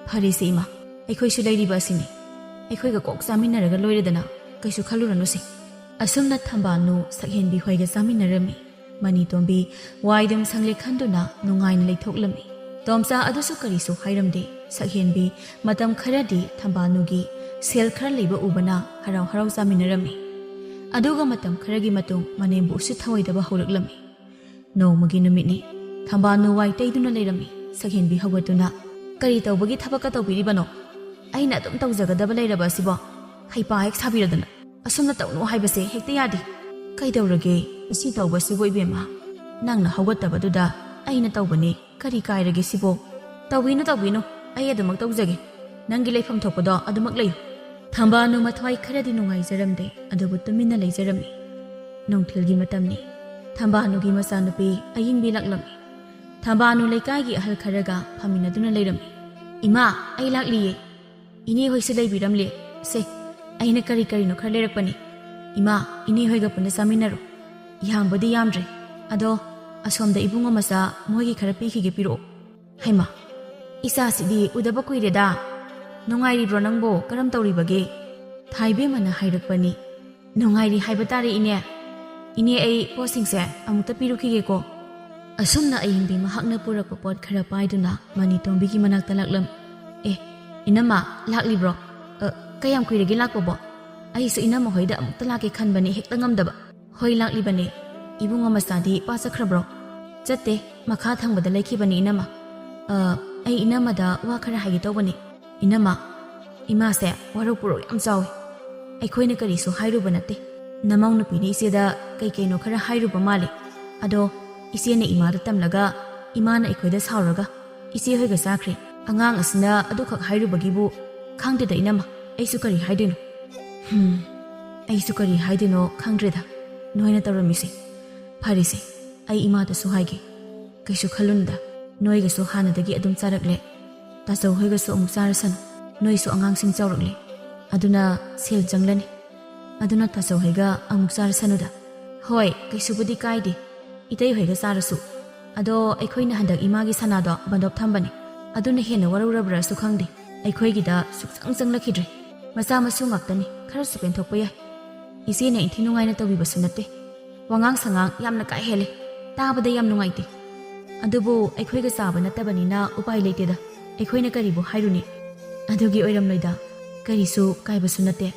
"ꯐꯔꯦꯁꯦ ꯏꯃꯥ, ꯑꯩꯈꯣꯏꯁꯨ ꯂꯩꯔꯤꯕ ꯑꯁꯤꯅꯤ꯫ ꯑꯩꯈꯣꯏꯒ ꯀꯣꯛ ꯆꯥꯃꯤꯟꯅꯔꯒ ꯂꯣꯏꯔꯦꯗꯅ, ꯀꯩꯁꯨ ꯈꯜꯂꯨꯔꯅꯨꯁꯦ꯫" ꯑꯁꯨꯝꯅ ꯊꯝꯕꯥꯜꯅꯨ ꯁꯛꯍꯦꯟꯕꯤ ꯍꯣꯏꯒ ꯆꯥꯃꯤꯟꯅꯔꯝꯃꯤ꯫ ꯃꯅꯤꯇꯣꯝꯕꯤ ꯋꯥꯏꯗꯨꯝ ꯁꯪꯂꯦ ꯈꯟꯗꯨꯅ ꯅꯨꯡꯉꯥꯏꯅ ꯂꯩꯊꯣꯛꯂꯝꯃꯤ꯫ ꯇꯣꯝꯆꯥ ꯑꯗꯨꯁꯨ ꯀꯔꯤꯁꯨ ꯍꯥꯏꯔꯝꯗꯦ꯫ ꯁꯛꯍꯦꯟꯕꯤ ꯃꯇꯝ ꯈꯔꯗꯤ ꯊꯝꯕꯥꯜꯅꯨꯒꯤ ꯁꯦꯜ ꯈꯔ ꯂꯩꯕ ꯎꯕꯅ ꯍꯔꯥꯎ ꯍꯔꯥꯎ ꯆꯥꯃꯤꯟꯅꯔꯝꯃꯤ꯫ ꯑꯗꯨꯒ ꯃꯇꯝ ꯈꯔꯒꯤ ꯃꯇꯨꯡ ꯃꯅꯦꯝꯕꯨ ꯎꯁꯤꯠ ꯊꯑꯣꯏꯗꯕ ꯍꯧꯔꯛꯂꯝꯃꯤ꯫ ꯅꯣꯡꯃꯒꯤ ꯅꯨꯃꯤꯠꯅꯤ꯫ ꯊꯝꯕꯥꯜꯅꯨ ꯋꯥꯏ ꯇꯩꯗꯨꯅ ꯂꯩꯔꯝꯃꯤ꯫ ꯁꯛꯍꯦꯟꯕꯤ ꯍꯧꯒꯠꯇꯨꯅ, "ꯀꯔꯤ ꯇꯧꯕꯒꯤ ꯊꯕꯛꯀ ꯇꯧꯕꯤꯔꯤꯕꯅꯣ?" ꯑꯩꯅ ꯑꯗꯨꯝ ꯇꯧꯖꯒꯗꯕ ꯂꯩꯔꯕ ꯑꯁꯤꯕꯣ? ꯍꯩꯄꯥ ꯍꯦꯛ ꯁꯥꯕꯤꯔꯗꯅ꯫ ꯑꯁꯨꯝꯅ ꯇꯧꯅꯨ ꯍꯥꯏꯕꯁꯦ ꯍꯦꯛꯇ ꯌꯥꯗꯦ꯫ ꯀꯩꯗꯧꯔꯒꯦ? ꯑꯁꯤ ꯇꯧꯕꯁꯤꯕꯨ ꯏꯕꯦꯝꯃ? ꯅꯪꯅ ꯍꯧꯒꯠꯇꯕꯗꯨꯗ ꯑꯩꯅ ꯇꯧꯕꯅꯤ꯫ ꯀꯔꯤ ꯀꯥꯏꯔꯒꯦ ꯁꯤꯕꯣ? ꯇꯧꯕꯤꯅꯨ, ꯇꯧꯕꯤꯅꯨ꯫ ꯑꯩ ꯑꯗꯨꯃꯛ ꯇꯧꯖꯒꯦ꯫ ꯅꯪꯒꯤ ꯂꯩꯐꯝ ꯊꯣꯛꯄꯗꯣ ꯑꯗꯨꯃꯛ ꯂꯩꯌꯨ꯫ ꯊꯝꯕꯥꯜꯅꯨ ꯃꯊ꯭ꯋꯥꯏ ꯈꯔꯗꯤ ꯅꯨꯡꯉꯥꯏꯖꯔꯝꯗꯦ, ꯑꯗꯨꯕꯨ ꯇꯨꯃꯤꯟꯅ ꯂꯩꯖꯔꯝꯃꯤ꯫ ꯅꯨꯡꯊꯤꯜꯒꯤ ꯃꯇꯝꯅꯤ꯫ ꯊꯝꯕꯥꯜꯅꯨꯒꯤ ꯃꯆꯥꯅꯨꯄꯤ ꯑꯌꯤꯡꯕꯤ ꯂꯥꯛꯂꯝꯃꯤ꯫ ꯊꯝꯕꯥꯜꯅꯨ ꯂꯩꯀꯥꯏꯒꯤ ꯑꯍꯜ ꯈꯔꯒ ꯐꯝꯃꯤꯟꯅꯗꯨꯅ ꯂꯩꯔꯝꯃꯤ꯫ "ꯏꯃꯥ, ꯑꯩ ꯂꯥꯛꯂꯤꯌꯦ꯫ ꯏꯅꯦ ꯍꯣꯏꯁꯨ ꯂꯩꯕꯤꯔꯝꯂꯦ꯫ ꯁꯦ, ꯑꯩꯅ ꯀꯔꯤ ꯀꯔꯤꯅꯣ ꯈꯔ ꯂꯩꯔꯛꯄꯅꯤ꯫ ꯏꯃꯥ, ꯏꯅꯦ ꯍꯣꯏꯒ ꯄꯨꯟꯅ ꯆꯥꯃꯤꯟꯅꯔꯣ꯫ ꯌꯥꯝꯕꯨꯗꯤ ꯌꯥꯝꯗ꯭ꯔꯦ, ꯑꯗꯣ ꯑꯁꯣꯝꯗ ꯏꯕꯨꯡꯉꯣ ꯃꯆꯥ ꯃꯣꯏꯒꯤ ꯈꯔ ꯄꯤꯈꯤꯒꯦ, ꯄꯤꯔꯛꯑꯣ꯫" ꯍꯩꯃꯥ, ꯏꯆꯥꯁꯤꯗꯤ ꯎꯗꯕ ꯀꯨꯏꯔꯦꯗ꯫ ꯅꯨꯡꯉꯥꯏꯔꯤꯕ꯭ꯔꯣ ꯅꯪꯕꯣ? ꯀꯔꯝ ꯇꯧꯔꯤꯕꯒꯦ? ꯊꯥꯏꯕꯦꯝꯃꯅ ꯍꯥꯏꯔꯛꯄꯅꯤ꯫ "ꯅꯨꯡꯉꯥꯏꯔꯤ ꯍꯥꯏꯕ ꯇꯥꯔꯦ, ꯏꯅꯦ꯫ ꯏꯅꯦ, ꯑꯩ ꯄꯣꯠꯁꯤꯡꯁꯦ ꯑꯃꯨꯛꯇ ꯄꯤꯔꯨꯈꯤꯒꯦꯀꯣ꯫" ꯑꯁꯨꯝꯅ ꯑꯌꯤꯡꯕꯤ ꯃꯍꯥꯛꯅ ꯄꯨꯔꯛꯄ ꯄꯣꯠ ꯈꯔ ꯄꯥꯏꯗꯨꯅ ꯃꯅꯤꯇꯣꯝꯕꯤꯒꯤ ꯃꯅꯥꯛꯇ ꯂꯥꯛꯂꯝ꯫ "ꯑꯦ, ꯏꯅꯝꯃ, ꯂꯥꯛꯂꯤꯕ꯭ꯔꯣ? ꯑ, ꯀꯌꯥꯝ ꯀꯨꯏꯔꯒꯦ ꯂꯥꯛꯄꯕꯣ? ꯑꯩꯁꯨ ꯏꯅꯝꯃ ꯍꯣꯏꯗ ꯑꯃꯨꯛꯇ ꯂꯥꯛꯀꯦ ꯈꯟꯕꯅꯦ, ꯍꯦꯛꯇ ꯉꯝꯗꯕ꯫" "ꯍꯣꯏ, ꯂꯥꯛꯂꯤꯕꯅꯦ꯫ ꯏꯕꯨꯡꯉꯣ ꯃꯆꯥꯗꯤ ꯄꯥ ꯆꯠꯈ꯭ꯔꯕ꯭ꯔꯣ?" "ꯆꯠꯇꯦ, ꯃꯈꯥ ꯊꯪꯕꯗ ꯂꯩꯈꯤꯕꯅꯤ, ꯏꯅꯝꯃ꯫ ꯑ, ꯑꯩ ꯏꯅꯝꯃꯗ ꯋꯥ ꯈꯔ ꯍꯥꯏꯒꯦ ꯇꯧꯕꯅꯤ꯫" "ꯏꯅꯝꯃ, ꯏꯃꯥꯁꯦ ꯋꯥꯔꯧ ꯄꯨꯔꯧ ꯌꯥꯝ ꯆꯥꯎꯏ꯫ ꯑꯩꯈꯣꯏꯅ ꯀꯔꯤꯁꯨ ꯍꯥꯏꯔꯨꯕ ꯅꯠꯇꯦ꯫ ꯅꯃꯧ ꯅꯨꯄꯤꯅ ꯏꯆꯦꯗ ꯀꯩ ꯀꯩꯅꯣ ꯈꯔ ꯍꯥꯏꯔꯨꯕ ꯃꯥꯜꯂꯦ꯫ ꯑꯗꯣ ꯏꯆꯦꯅ ꯏꯃꯥꯗ ꯇꯝꯂꯒ ꯏꯃꯥꯅ ꯑꯩꯈꯣꯏꯗ ꯁꯥꯎꯔꯒ ꯏꯆꯦ ꯍꯣꯏꯒ ꯆꯥꯈ꯭ꯔꯦ꯫ ꯑꯉꯥꯡ ꯑꯁꯤꯅ ꯑꯗꯨꯈꯛ ꯍꯥꯏꯔꯨꯕꯒꯤꯕꯨ ꯈꯪꯗꯦꯗ, ꯏꯅꯝꯃ꯫ ꯑꯩꯁꯨ ꯀꯔꯤ ꯍꯥꯏꯗꯣꯏꯅꯣ?" "ꯍꯝ, ꯑꯩꯁꯨ ꯀꯔꯤ ꯍꯥꯏꯗꯣꯏꯅꯣ ꯈꯪꯗ꯭ꯔꯦꯗ ꯅꯣꯏꯅ ꯇꯧꯔꯝꯃꯤꯁꯦ꯫ ꯐꯔꯦꯁꯦ, ꯑꯩ ꯏꯃꯥꯗꯁꯨ ꯍꯥꯏꯒꯦ꯫ ꯀꯩꯁꯨ ꯈꯜꯂꯨꯅꯨꯗ, ꯅꯣꯏꯒꯁꯨ ꯍꯥꯟꯅꯗꯒꯤ ꯑꯗꯨꯝ ꯆꯥꯔꯛꯂꯦ꯫ ꯇꯥꯆꯧ ꯍꯣꯏꯒꯁꯨ ꯑꯃꯨꯛ ꯆꯥꯔꯁꯅꯨ, ꯅꯣꯏꯁꯨ ꯑꯉꯥꯡꯁꯤꯡ ꯆꯥꯎꯔꯛꯂꯦ꯫ ꯑꯗꯨꯅ ꯁꯦꯜ ꯆꯪꯂꯅꯤ꯫ ꯑꯗꯨꯅ ꯇꯥꯆꯧ ꯍꯣꯏꯒ ꯑꯃꯨꯛ ꯆꯥꯔꯁꯅꯨꯗ꯫" "ꯍꯣꯏ, ꯀꯩꯁꯨꯕꯨꯗꯤ ꯀꯥꯏꯗꯦ, ꯏꯇꯩ ꯍꯣꯏꯒ ꯆꯥꯔꯁꯨ꯫ ꯑꯗꯣ ꯑꯩꯈꯣꯏꯅ ꯍꯟꯗꯛ ꯏꯃꯥꯒꯤ ꯁꯅꯥꯗꯣ ꯕꯟꯗꯣꯞ ꯊꯝꯕꯅꯦ, ꯑꯗꯨꯅ ꯍꯦꯟꯅ ꯋꯥꯔꯧꯔꯕ꯭ꯔꯥꯁꯨ ꯈꯪꯗꯦ꯫ ꯑꯩꯈꯣꯏꯒꯤꯗ ꯁꯨꯛꯆꯪ ꯆꯪꯂꯛꯈꯤꯗ꯭ꯔꯦ꯫ ꯃꯆꯥ ꯃꯁꯨ ꯉꯥꯛꯇꯅꯤ, ꯈꯔꯁꯨ ꯄꯦꯟꯊꯣꯛꯄ ꯌꯥꯏ꯫ ꯏꯆꯦꯅ ꯏꯟꯊꯤ ꯅꯨꯡꯉꯥꯏꯅ ꯇꯧꯕꯤꯕꯁꯨ ꯅꯠꯇꯦ꯫ ꯋꯥꯉꯥꯡ ꯁꯉꯥꯡ ꯌꯥꯝꯅ ꯀꯥ ꯍꯦꯜꯂꯦ꯫ ꯇꯥꯕꯗ ꯌꯥꯝ ꯅꯨꯡꯉꯥꯏꯇꯦ꯫ ꯑꯗꯨꯕꯨ ꯑꯩꯈꯣꯏꯒ ꯆꯥꯕ ꯅꯠꯇꯕꯅꯤꯅ ꯎꯄꯥꯏ ꯂꯩꯇꯦꯗ꯫ ꯑꯩꯈꯣꯏꯅ ꯀꯔꯤꯕꯨ ꯍꯥꯏꯔꯨꯅꯤ? ꯑꯗꯨꯒꯤ ꯑꯣꯏꯔꯝꯂꯣꯏꯗ꯫ ꯀꯔꯤꯁꯨ ꯀꯥꯏꯕꯁꯨ ꯅꯠꯇꯦ꯫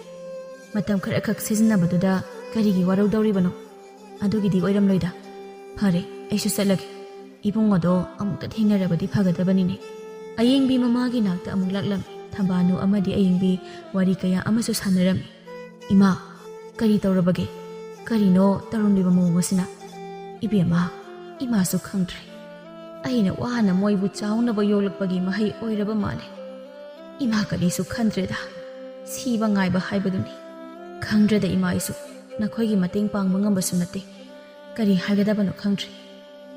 ꯃꯇꯝ ꯈꯔꯈꯛ ꯁꯤꯖꯤꯟꯅꯕꯗꯨꯗ ꯀꯔꯤꯒꯤ ꯋꯥꯔꯧꯗꯧꯔꯤꯕꯅꯣ? ꯑꯗꯨꯒꯤꯗꯤ ꯑꯣꯏꯔꯝꯂꯣꯏꯗ꯫ ꯐꯔꯦ, ꯑꯩꯁꯨ ꯆꯠꯂꯒꯦ꯫ ꯏꯕꯨꯡ ꯑꯗꯣ ꯑꯃꯨꯛꯇ ꯊꯦꯡꯅꯔꯕꯗꯤ ꯐꯒꯗꯕꯅꯤꯅꯦ꯫" ꯑꯌꯦꯡꯕꯤ ꯃꯃꯥꯒꯤ ꯅꯥꯛꯇ ꯑꯃꯨꯛ ꯂꯥꯛꯂꯝꯃꯤ꯫ ꯊꯝꯕꯥꯅꯨ ꯑꯃꯗꯤ ꯑꯌꯤꯡꯕꯤ ꯋꯥꯔꯤ ꯀꯌꯥ ꯑꯃꯁꯨ ꯁꯥꯟꯅꯔꯝꯃꯤ꯫ "ꯏꯃꯥ, ꯀꯔꯤ ꯇꯧꯔꯕꯒꯦ? ꯀꯔꯤꯅꯣ ꯇꯧꯔꯝꯂꯤꯕ ꯃꯑꯣꯡ ꯑꯁꯤꯅ?" "ꯏꯕꯦꯝꯃ, ꯏꯃꯥꯁꯨ ꯈꯪꯗ꯭ꯔꯦ꯫ ꯑꯩꯅ ꯋꯥꯅ ꯃꯣꯏꯕꯨ ꯆꯥꯎꯅꯕ ꯌꯣꯛꯂꯛꯄꯒꯤ ꯃꯍꯩ ꯑꯣꯏꯔꯕ ꯃꯥꯜꯂꯦ꯫ ꯏꯃꯥ ꯀꯔꯤꯁꯨ ꯈꯟꯗ꯭ꯔꯦꯗ꯫ ꯁꯤꯕ ꯉꯥꯏꯕ ꯍꯥꯏꯕꯗꯨꯅꯤ꯫ ꯈꯪꯗ꯭ꯔꯦꯗ ꯏꯃꯥ, ꯑꯩꯁꯨ ꯅꯈꯣꯏꯒꯤ ꯃꯇꯦꯡ ꯄꯥꯡꯕ ꯉꯝꯕꯁꯨ ꯅꯠꯇꯦ꯫ ꯀꯔꯤ ꯍꯥꯏꯒꯗꯕꯅꯣ ꯈꯪꯗ꯭ꯔꯦ꯫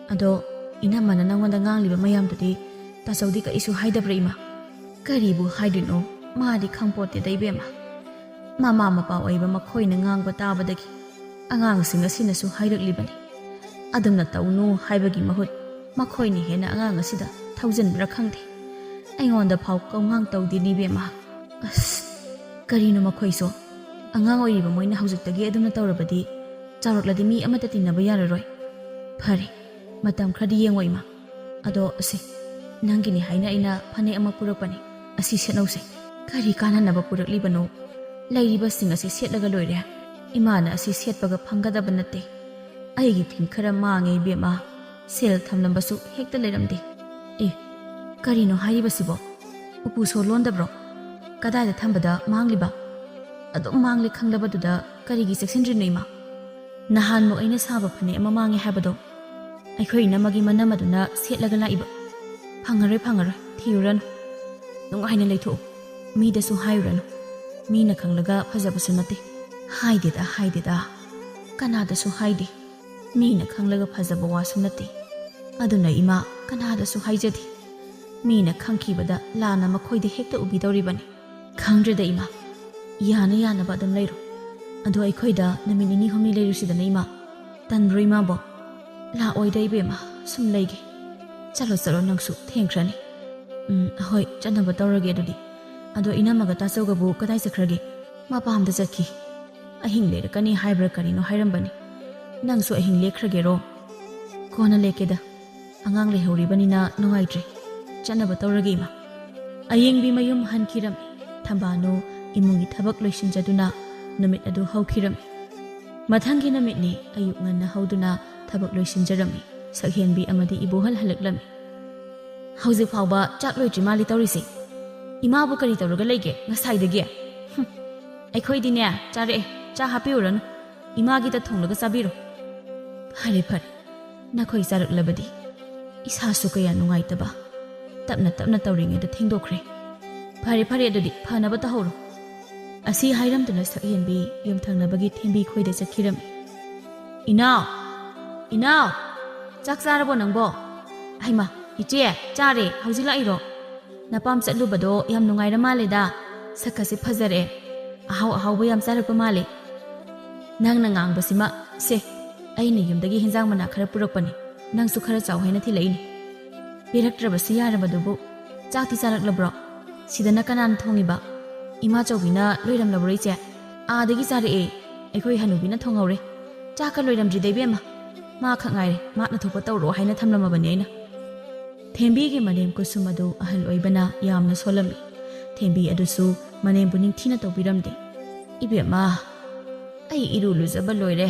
ꯑꯗꯣ ꯏꯅꯝꯃꯅ ꯅꯪꯉꯣꯟꯗ ꯉꯥꯡꯂꯤꯕ ꯃꯌꯥꯝꯗꯨꯗꯤ ꯇꯥꯆꯧꯗꯤ ꯀꯔꯤꯁꯨ ꯍꯥꯏꯗꯕ꯭ꯔꯥ ꯏꯃꯥ?" "ꯀꯔꯤꯕꯨ ꯍꯥꯏꯗꯣꯏꯅꯣ? ꯃꯥꯗꯤ ꯈꯪꯄꯣꯠꯇꯦꯗ ꯏꯕꯦꯝꯃ꯫ ꯃꯃꯥ ꯃꯄꯥ ꯑꯣꯏꯕ ꯃꯈꯣꯏꯅ ꯉꯥꯡꯕ ꯇꯥꯕꯗꯒꯤ ꯑꯉꯥꯡꯁꯤꯡ ꯑꯁꯤꯅꯁꯨ ꯍꯥꯏꯔꯛꯂꯤꯕꯅꯤ꯫ ꯑꯗꯨꯝꯅ ꯇꯧꯅꯨ ꯍꯥꯏꯕꯒꯤ ꯃꯍꯨꯠ ꯃꯈꯣꯏꯅ ꯍꯦꯟꯅ ꯑꯉꯥꯡ ꯑꯁꯤꯗ ꯊꯧꯖꯤꯟꯕ꯭ꯔꯥ ꯈꯪꯗꯦ꯫ ꯑꯩꯉꯣꯟꯗ ꯐꯥꯎ ꯀꯧꯉꯥꯡ ꯇꯧꯗꯦꯅꯦ ꯏꯕꯦꯝꯃ꯫ ꯑꯁ, ꯀꯔꯤꯅꯣ ꯃꯈꯣꯏꯁꯨ? ꯑꯉꯥꯡ ꯑꯣꯏꯔꯤꯕ ꯃꯣꯏꯅ ꯍꯧꯖꯤꯛꯇꯒꯤ ꯑꯗꯨꯝꯅ ꯇꯧꯔꯕꯗꯤ ꯆꯥꯎꯔꯛꯂꯗꯤ ꯃꯤ ꯑꯃꯠꯇ ꯇꯤꯟꯅꯕ ꯌꯥꯔꯔꯣꯏ꯫ ꯐꯔꯦ, ꯃꯇꯝ ꯈꯔꯗꯤ ꯌꯦꯡꯉꯣ ꯏꯃꯥ꯫ ꯑꯗꯣ ꯑꯁꯤ, ꯅꯪꯒꯤꯅꯤ ꯍꯥꯏꯅ ꯑꯩꯅ ꯐꯅꯦꯛ ꯑꯃ ꯄꯨꯔꯛꯄꯅꯤ, ꯑꯁꯤ ꯁꯦꯠꯍꯧꯁꯦ꯫" "ꯀꯔꯤ ꯀꯥꯟꯅꯅꯕ ꯄꯨꯔꯛꯂꯤꯕꯅꯣ? ꯂꯩꯔꯤꯕꯁꯤꯡ ꯑꯁꯤ ꯁꯦꯠꯂꯒ ꯂꯣꯏꯔꯦ꯫ ꯏꯃꯥꯅ ꯑꯁꯤ ꯁꯦꯠꯄꯒ ꯐꯪꯒꯗꯕ ꯅꯠꯇꯦ꯫ ꯑꯩꯒꯤ ꯐꯤ ꯈꯔ ꯃꯥꯡꯉꯦ ꯏꯕꯦꯝꯃ꯫ ꯁꯦꯜ ꯊꯝꯂꯝꯕꯁꯨ ꯍꯦꯛꯇ ꯂꯩꯔꯝꯗꯦ꯫" "ꯑꯦ, ꯀꯔꯤꯅꯣ ꯍꯥꯏꯔꯤꯕꯁꯤꯕꯣ? ꯎꯄꯨ ꯁꯣ ꯂꯣꯟꯗꯕ꯭ꯔꯣ? ꯀꯗꯥꯏꯗ ꯊꯝꯕꯗ ꯃꯥꯡꯂꯤꯕ? ꯑꯗꯨꯝ ꯃꯥꯡꯂꯦ ꯈꯪꯂꯕꯗꯨꯗ ꯀꯔꯤꯒꯤ ꯆꯦꯛꯁꯤꯟꯗ꯭ꯔꯤꯅꯣ ꯏꯃꯥ? ꯅꯍꯥꯟꯃꯨꯛ ꯑꯩꯅ ꯁꯥꯕ ꯐꯅꯦꯛ ꯑꯃ ꯃꯥꯡꯉꯦ ꯍꯥꯏꯕꯗꯣ, ꯑꯩꯈꯣꯏ ꯏꯅꯝꯃꯒꯤ ꯃꯅꯝ ꯑꯗꯨꯅ ꯁꯦꯠꯂꯒ ꯂꯥꯛꯏꯕ꯫ ꯐꯪꯉꯔꯣꯏ, ꯐꯪꯉꯔꯣꯏ, ꯊꯤꯔꯨꯔꯅꯨ꯫ ꯅꯨꯡꯉꯥꯏꯅ ꯂꯩꯊꯣꯛꯎ꯫ ꯃꯤꯗꯁꯨ ꯍꯥꯏꯔꯨꯔꯅꯨ꯫ ꯃꯤꯅ ꯈꯪꯂꯒ ꯐꯖꯕꯁꯨ ꯅꯠꯇꯦ꯫" "ꯍꯥꯏꯗꯦꯗ, ꯍꯥꯏꯗꯦꯗ꯫ ꯀꯅꯥꯗꯁꯨ ꯍꯥꯏꯗꯦ꯫ ꯃꯤꯅ ꯈꯪꯂꯒ ꯐꯖꯕ ꯋꯥꯁꯨ ꯅꯠꯇꯦ꯫ ꯑꯗꯨꯅ ꯏꯃꯥ, ꯀꯅꯥꯗꯁꯨ ꯍꯥꯏꯖꯗꯦ꯫ ꯃꯤꯅ ꯈꯪꯈꯤꯕꯗ ꯂꯥꯟꯅ ꯃꯈꯣꯏꯗ ꯍꯦꯛꯇ ꯎꯕꯤꯗꯧꯔꯤꯕꯅꯤ꯫ ꯈꯪꯗ꯭ꯔꯦꯗ ꯏꯃꯥ, ꯌꯥꯅ ꯌꯥꯅꯕ ꯑꯗꯨꯝ ꯂꯩꯔꯣ꯫ ꯑꯗꯣ ꯑꯩꯈꯣꯏꯗ ꯅꯨꯃꯤꯠ ꯅꯤꯅꯤ ꯍꯨꯝꯅꯤ ꯂꯩꯔꯨꯁꯤꯗꯅ ꯏꯃꯥ꯫ ꯇꯟꯕ꯭ꯔꯣ ꯏꯃꯥꯕꯣ?" "ꯂꯥꯛꯑꯣꯏꯗ ꯏꯕꯦꯝꯃ, ꯁꯨꯝ ꯂꯩꯒꯦ꯫ ꯆꯠꯂꯣ ꯆꯠꯂꯣ, ꯅꯪꯁꯨ ꯊꯦꯡꯈ꯭ꯔꯅꯤ꯫" "ꯎꯝ, ꯍꯣꯏ, ꯆꯠꯅꯕ ꯇꯧꯔꯒꯦ ꯑꯗꯨꯗꯤ꯫ ꯑꯗꯣ ꯏꯅꯝꯃꯒ ꯇꯥꯆꯧꯒꯕꯨ ꯀꯗꯥꯏ ꯆꯠꯈ꯭ꯔꯒꯦ?" "ꯃꯄꯥꯝꯗ ꯆꯠꯈꯤ꯫ ꯑꯍꯤꯡ ꯂꯩꯔꯛꯀꯅꯤ ꯍꯥꯏꯕ꯭ꯔꯥ ꯀꯔꯤꯅꯣ ꯍꯥꯏꯔꯝꯕꯅꯤ꯫ ꯅꯪꯁꯨ ꯑꯍꯤꯡ ꯂꯦꯛꯈ꯭ꯔꯒꯦꯔꯣ?" "ꯀꯣꯟꯅ ꯂꯦꯛꯀꯦꯗ꯫ ꯑꯉꯥꯡ ꯂꯩꯍꯧꯔꯤꯕꯅꯤꯅ ꯅꯨꯡꯉꯥꯏꯇ꯭ꯔꯦ꯫ ꯆꯠꯅꯕ ꯇꯧꯔꯒꯦ ꯏꯃꯥ꯫" ꯑꯌꯦꯡꯕꯤ ꯃꯌꯨꯝ ꯍꯟꯈꯤꯔꯝꯃꯤ꯫ ꯊꯝꯕꯥꯜꯅꯨ ꯏꯃꯨꯡꯒꯤ ꯊꯕꯛ ꯂꯣꯏꯁꯤꯟꯖꯗꯨꯅ ꯅꯨꯃꯤꯠ ꯑꯗꯨ ꯍꯧꯈꯤꯔꯝꯃꯤ꯫ ꯃꯊꯪꯒꯤ ꯅꯨꯃꯤꯠꯅꯤ꯫ ꯑꯌꯨꯛ ꯉꯟꯅ ꯍꯧꯗꯨꯅ ꯊꯕꯛ ꯂꯣꯏꯁꯤꯟꯖꯔꯝꯃꯤ꯫ ꯁꯛꯍꯦꯟꯕꯤ ꯑꯃꯗꯤ ꯏꯕꯣꯍꯜ ꯍꯜꯂꯛꯂꯝꯃꯤ꯫ "ꯍꯧꯖꯤꯛ ꯐꯥꯎꯕ ꯆꯥꯛ ꯂꯣꯏꯗ꯭ꯔꯤ ꯃꯥꯜꯂꯤ ꯇꯧꯔꯤꯁꯦ꯫ ꯏꯃꯥꯕꯨ ꯀꯔꯤ ꯇꯧꯔꯒ ꯂꯩꯒꯦ ꯉꯁꯥꯏꯗꯒꯤ? ꯍꯨꯝ, ꯑꯩꯈꯣꯏꯗꯤꯅꯦ, ꯆꯥꯔꯛꯑꯦ꯫ ꯆꯥ ꯍꯥꯞꯄꯤꯎꯔꯅꯨ, ꯏꯃꯥꯒꯤꯗ ꯊꯣꯡꯂꯒ ꯆꯥꯕꯤꯔꯣ꯫ ꯐꯔꯦ ꯐꯔꯦ, ꯅꯈꯣꯏ ꯆꯥꯔꯛꯂꯕꯗꯤ ꯏꯁꯥꯁꯨ ꯀꯌꯥ ꯅꯨꯡꯉꯥꯏꯇꯕ꯫ ꯇꯞꯅ ꯇꯞꯅ ꯇꯧꯔꯤꯉꯩꯗ ꯊꯦꯡꯗꯣꯛꯈ꯭ꯔꯦ꯫ ꯐꯔꯦ ꯐꯔꯦ, ꯑꯗꯨꯗꯤ ꯐꯅꯕ ꯇꯧꯍꯧꯔꯣ꯫ ꯑꯁꯤ ꯍꯥꯏꯔꯝꯗꯨꯅ ꯁꯛꯍꯦꯟꯕꯤ ꯌꯨꯝꯊꯪꯅꯕꯒꯤ ꯊꯦꯝꯕꯤ ꯈꯣꯏꯗ ꯆꯠꯈꯤꯔꯝꯃꯤ꯫ "ꯏꯅꯥꯎ! ꯏꯅꯥꯎ! ꯆꯥꯛ ꯆꯥꯔꯕꯣ ꯅꯪꯕꯣ?" "ꯍꯩꯃꯥ, ꯏꯆꯦ, ꯆꯥꯔꯦ, ꯍꯧꯖꯤꯛ ꯂꯥꯛꯏꯔꯣ? ꯅꯄꯥꯝ ꯆꯠꯂꯨꯕꯗꯣ ꯌꯥꯝ ꯅꯨꯡꯉꯥꯏꯔ ꯃꯥꯜꯂꯦꯗ, ꯁꯛꯀꯁꯦ ꯐꯖꯔꯦ, ꯑꯍꯥꯎ ꯑꯍꯥꯎꯕ ꯌꯥꯝ ꯆꯥꯔꯛꯄ ꯃꯥꯜꯂꯦ꯫ ꯅꯪꯅ ꯉꯥꯡꯕꯁꯤꯃ, ꯁꯦ, ꯑꯩꯅ ꯌꯨꯝꯗꯒꯤ ꯍꯤꯟꯖꯥꯡ ꯃꯅꯥ ꯈꯔ ꯄꯨꯔꯛꯄꯅꯦ, ꯅꯪꯁꯨ ꯈꯔ ꯆꯥꯎ ꯍꯥꯏꯅ ꯊꯤꯜꯂꯛꯏꯅꯦ꯫ ꯄꯤꯔꯛꯇ꯭ꯔꯕꯁꯨ ꯌꯥꯔꯕꯗꯨꯕꯨ, ꯆꯥꯛꯇꯤ ꯆꯥꯔꯛꯂꯕ꯭ꯔꯣ? ꯁꯤꯗꯅ ꯀꯅꯥꯅ ꯊꯣꯡꯉꯤꯕ? ꯏꯃꯥꯆꯧꯕꯤꯅ ꯂꯣꯏꯔꯝꯂꯕ꯭ꯔꯣ ꯏꯆꯦ?" "ꯑꯥꯗꯒꯤ ꯆꯥꯔꯛꯑꯦ, ꯑꯩꯈꯣꯏ ꯍꯅꯨꯕꯤꯅ ꯊꯣꯡꯍꯧꯔꯦ꯫ ꯆꯥꯛꯀ ꯂꯣꯏꯔꯝꯗ꯭ꯔꯤꯗ ꯏꯕꯦꯝꯃ, ꯃꯥ ꯈꯛ ꯉꯥꯏꯔꯦ, ꯃꯥꯅ ꯊꯣꯛꯄ ꯇꯧꯔꯣ ꯍꯥꯏꯅ ꯊꯝꯂꯝꯃꯕꯅꯦ ꯑꯩꯅ"꯫ ꯊꯦꯝꯕꯤꯒꯤ ꯃꯅꯦꯝ ꯀꯨꯁꯨꯝ ꯑꯗꯨ ꯑꯍꯜ ꯑꯣꯏꯕꯅ ꯌꯥꯝꯅ ꯁꯣꯜꯂꯝꯃꯤ꯫ ꯊꯦꯝꯕꯤ ꯑꯗꯨꯁꯨ ꯃꯅꯦꯝꯕꯨ ꯅꯤꯡꯊꯤꯅ ꯇꯧꯕꯤꯔꯝꯗꯦ꯫ "ꯏꯕꯦꯝꯃ, ꯑꯩ ꯏꯔꯨ ꯂꯨꯖꯕ ꯂꯣꯏꯔꯦ,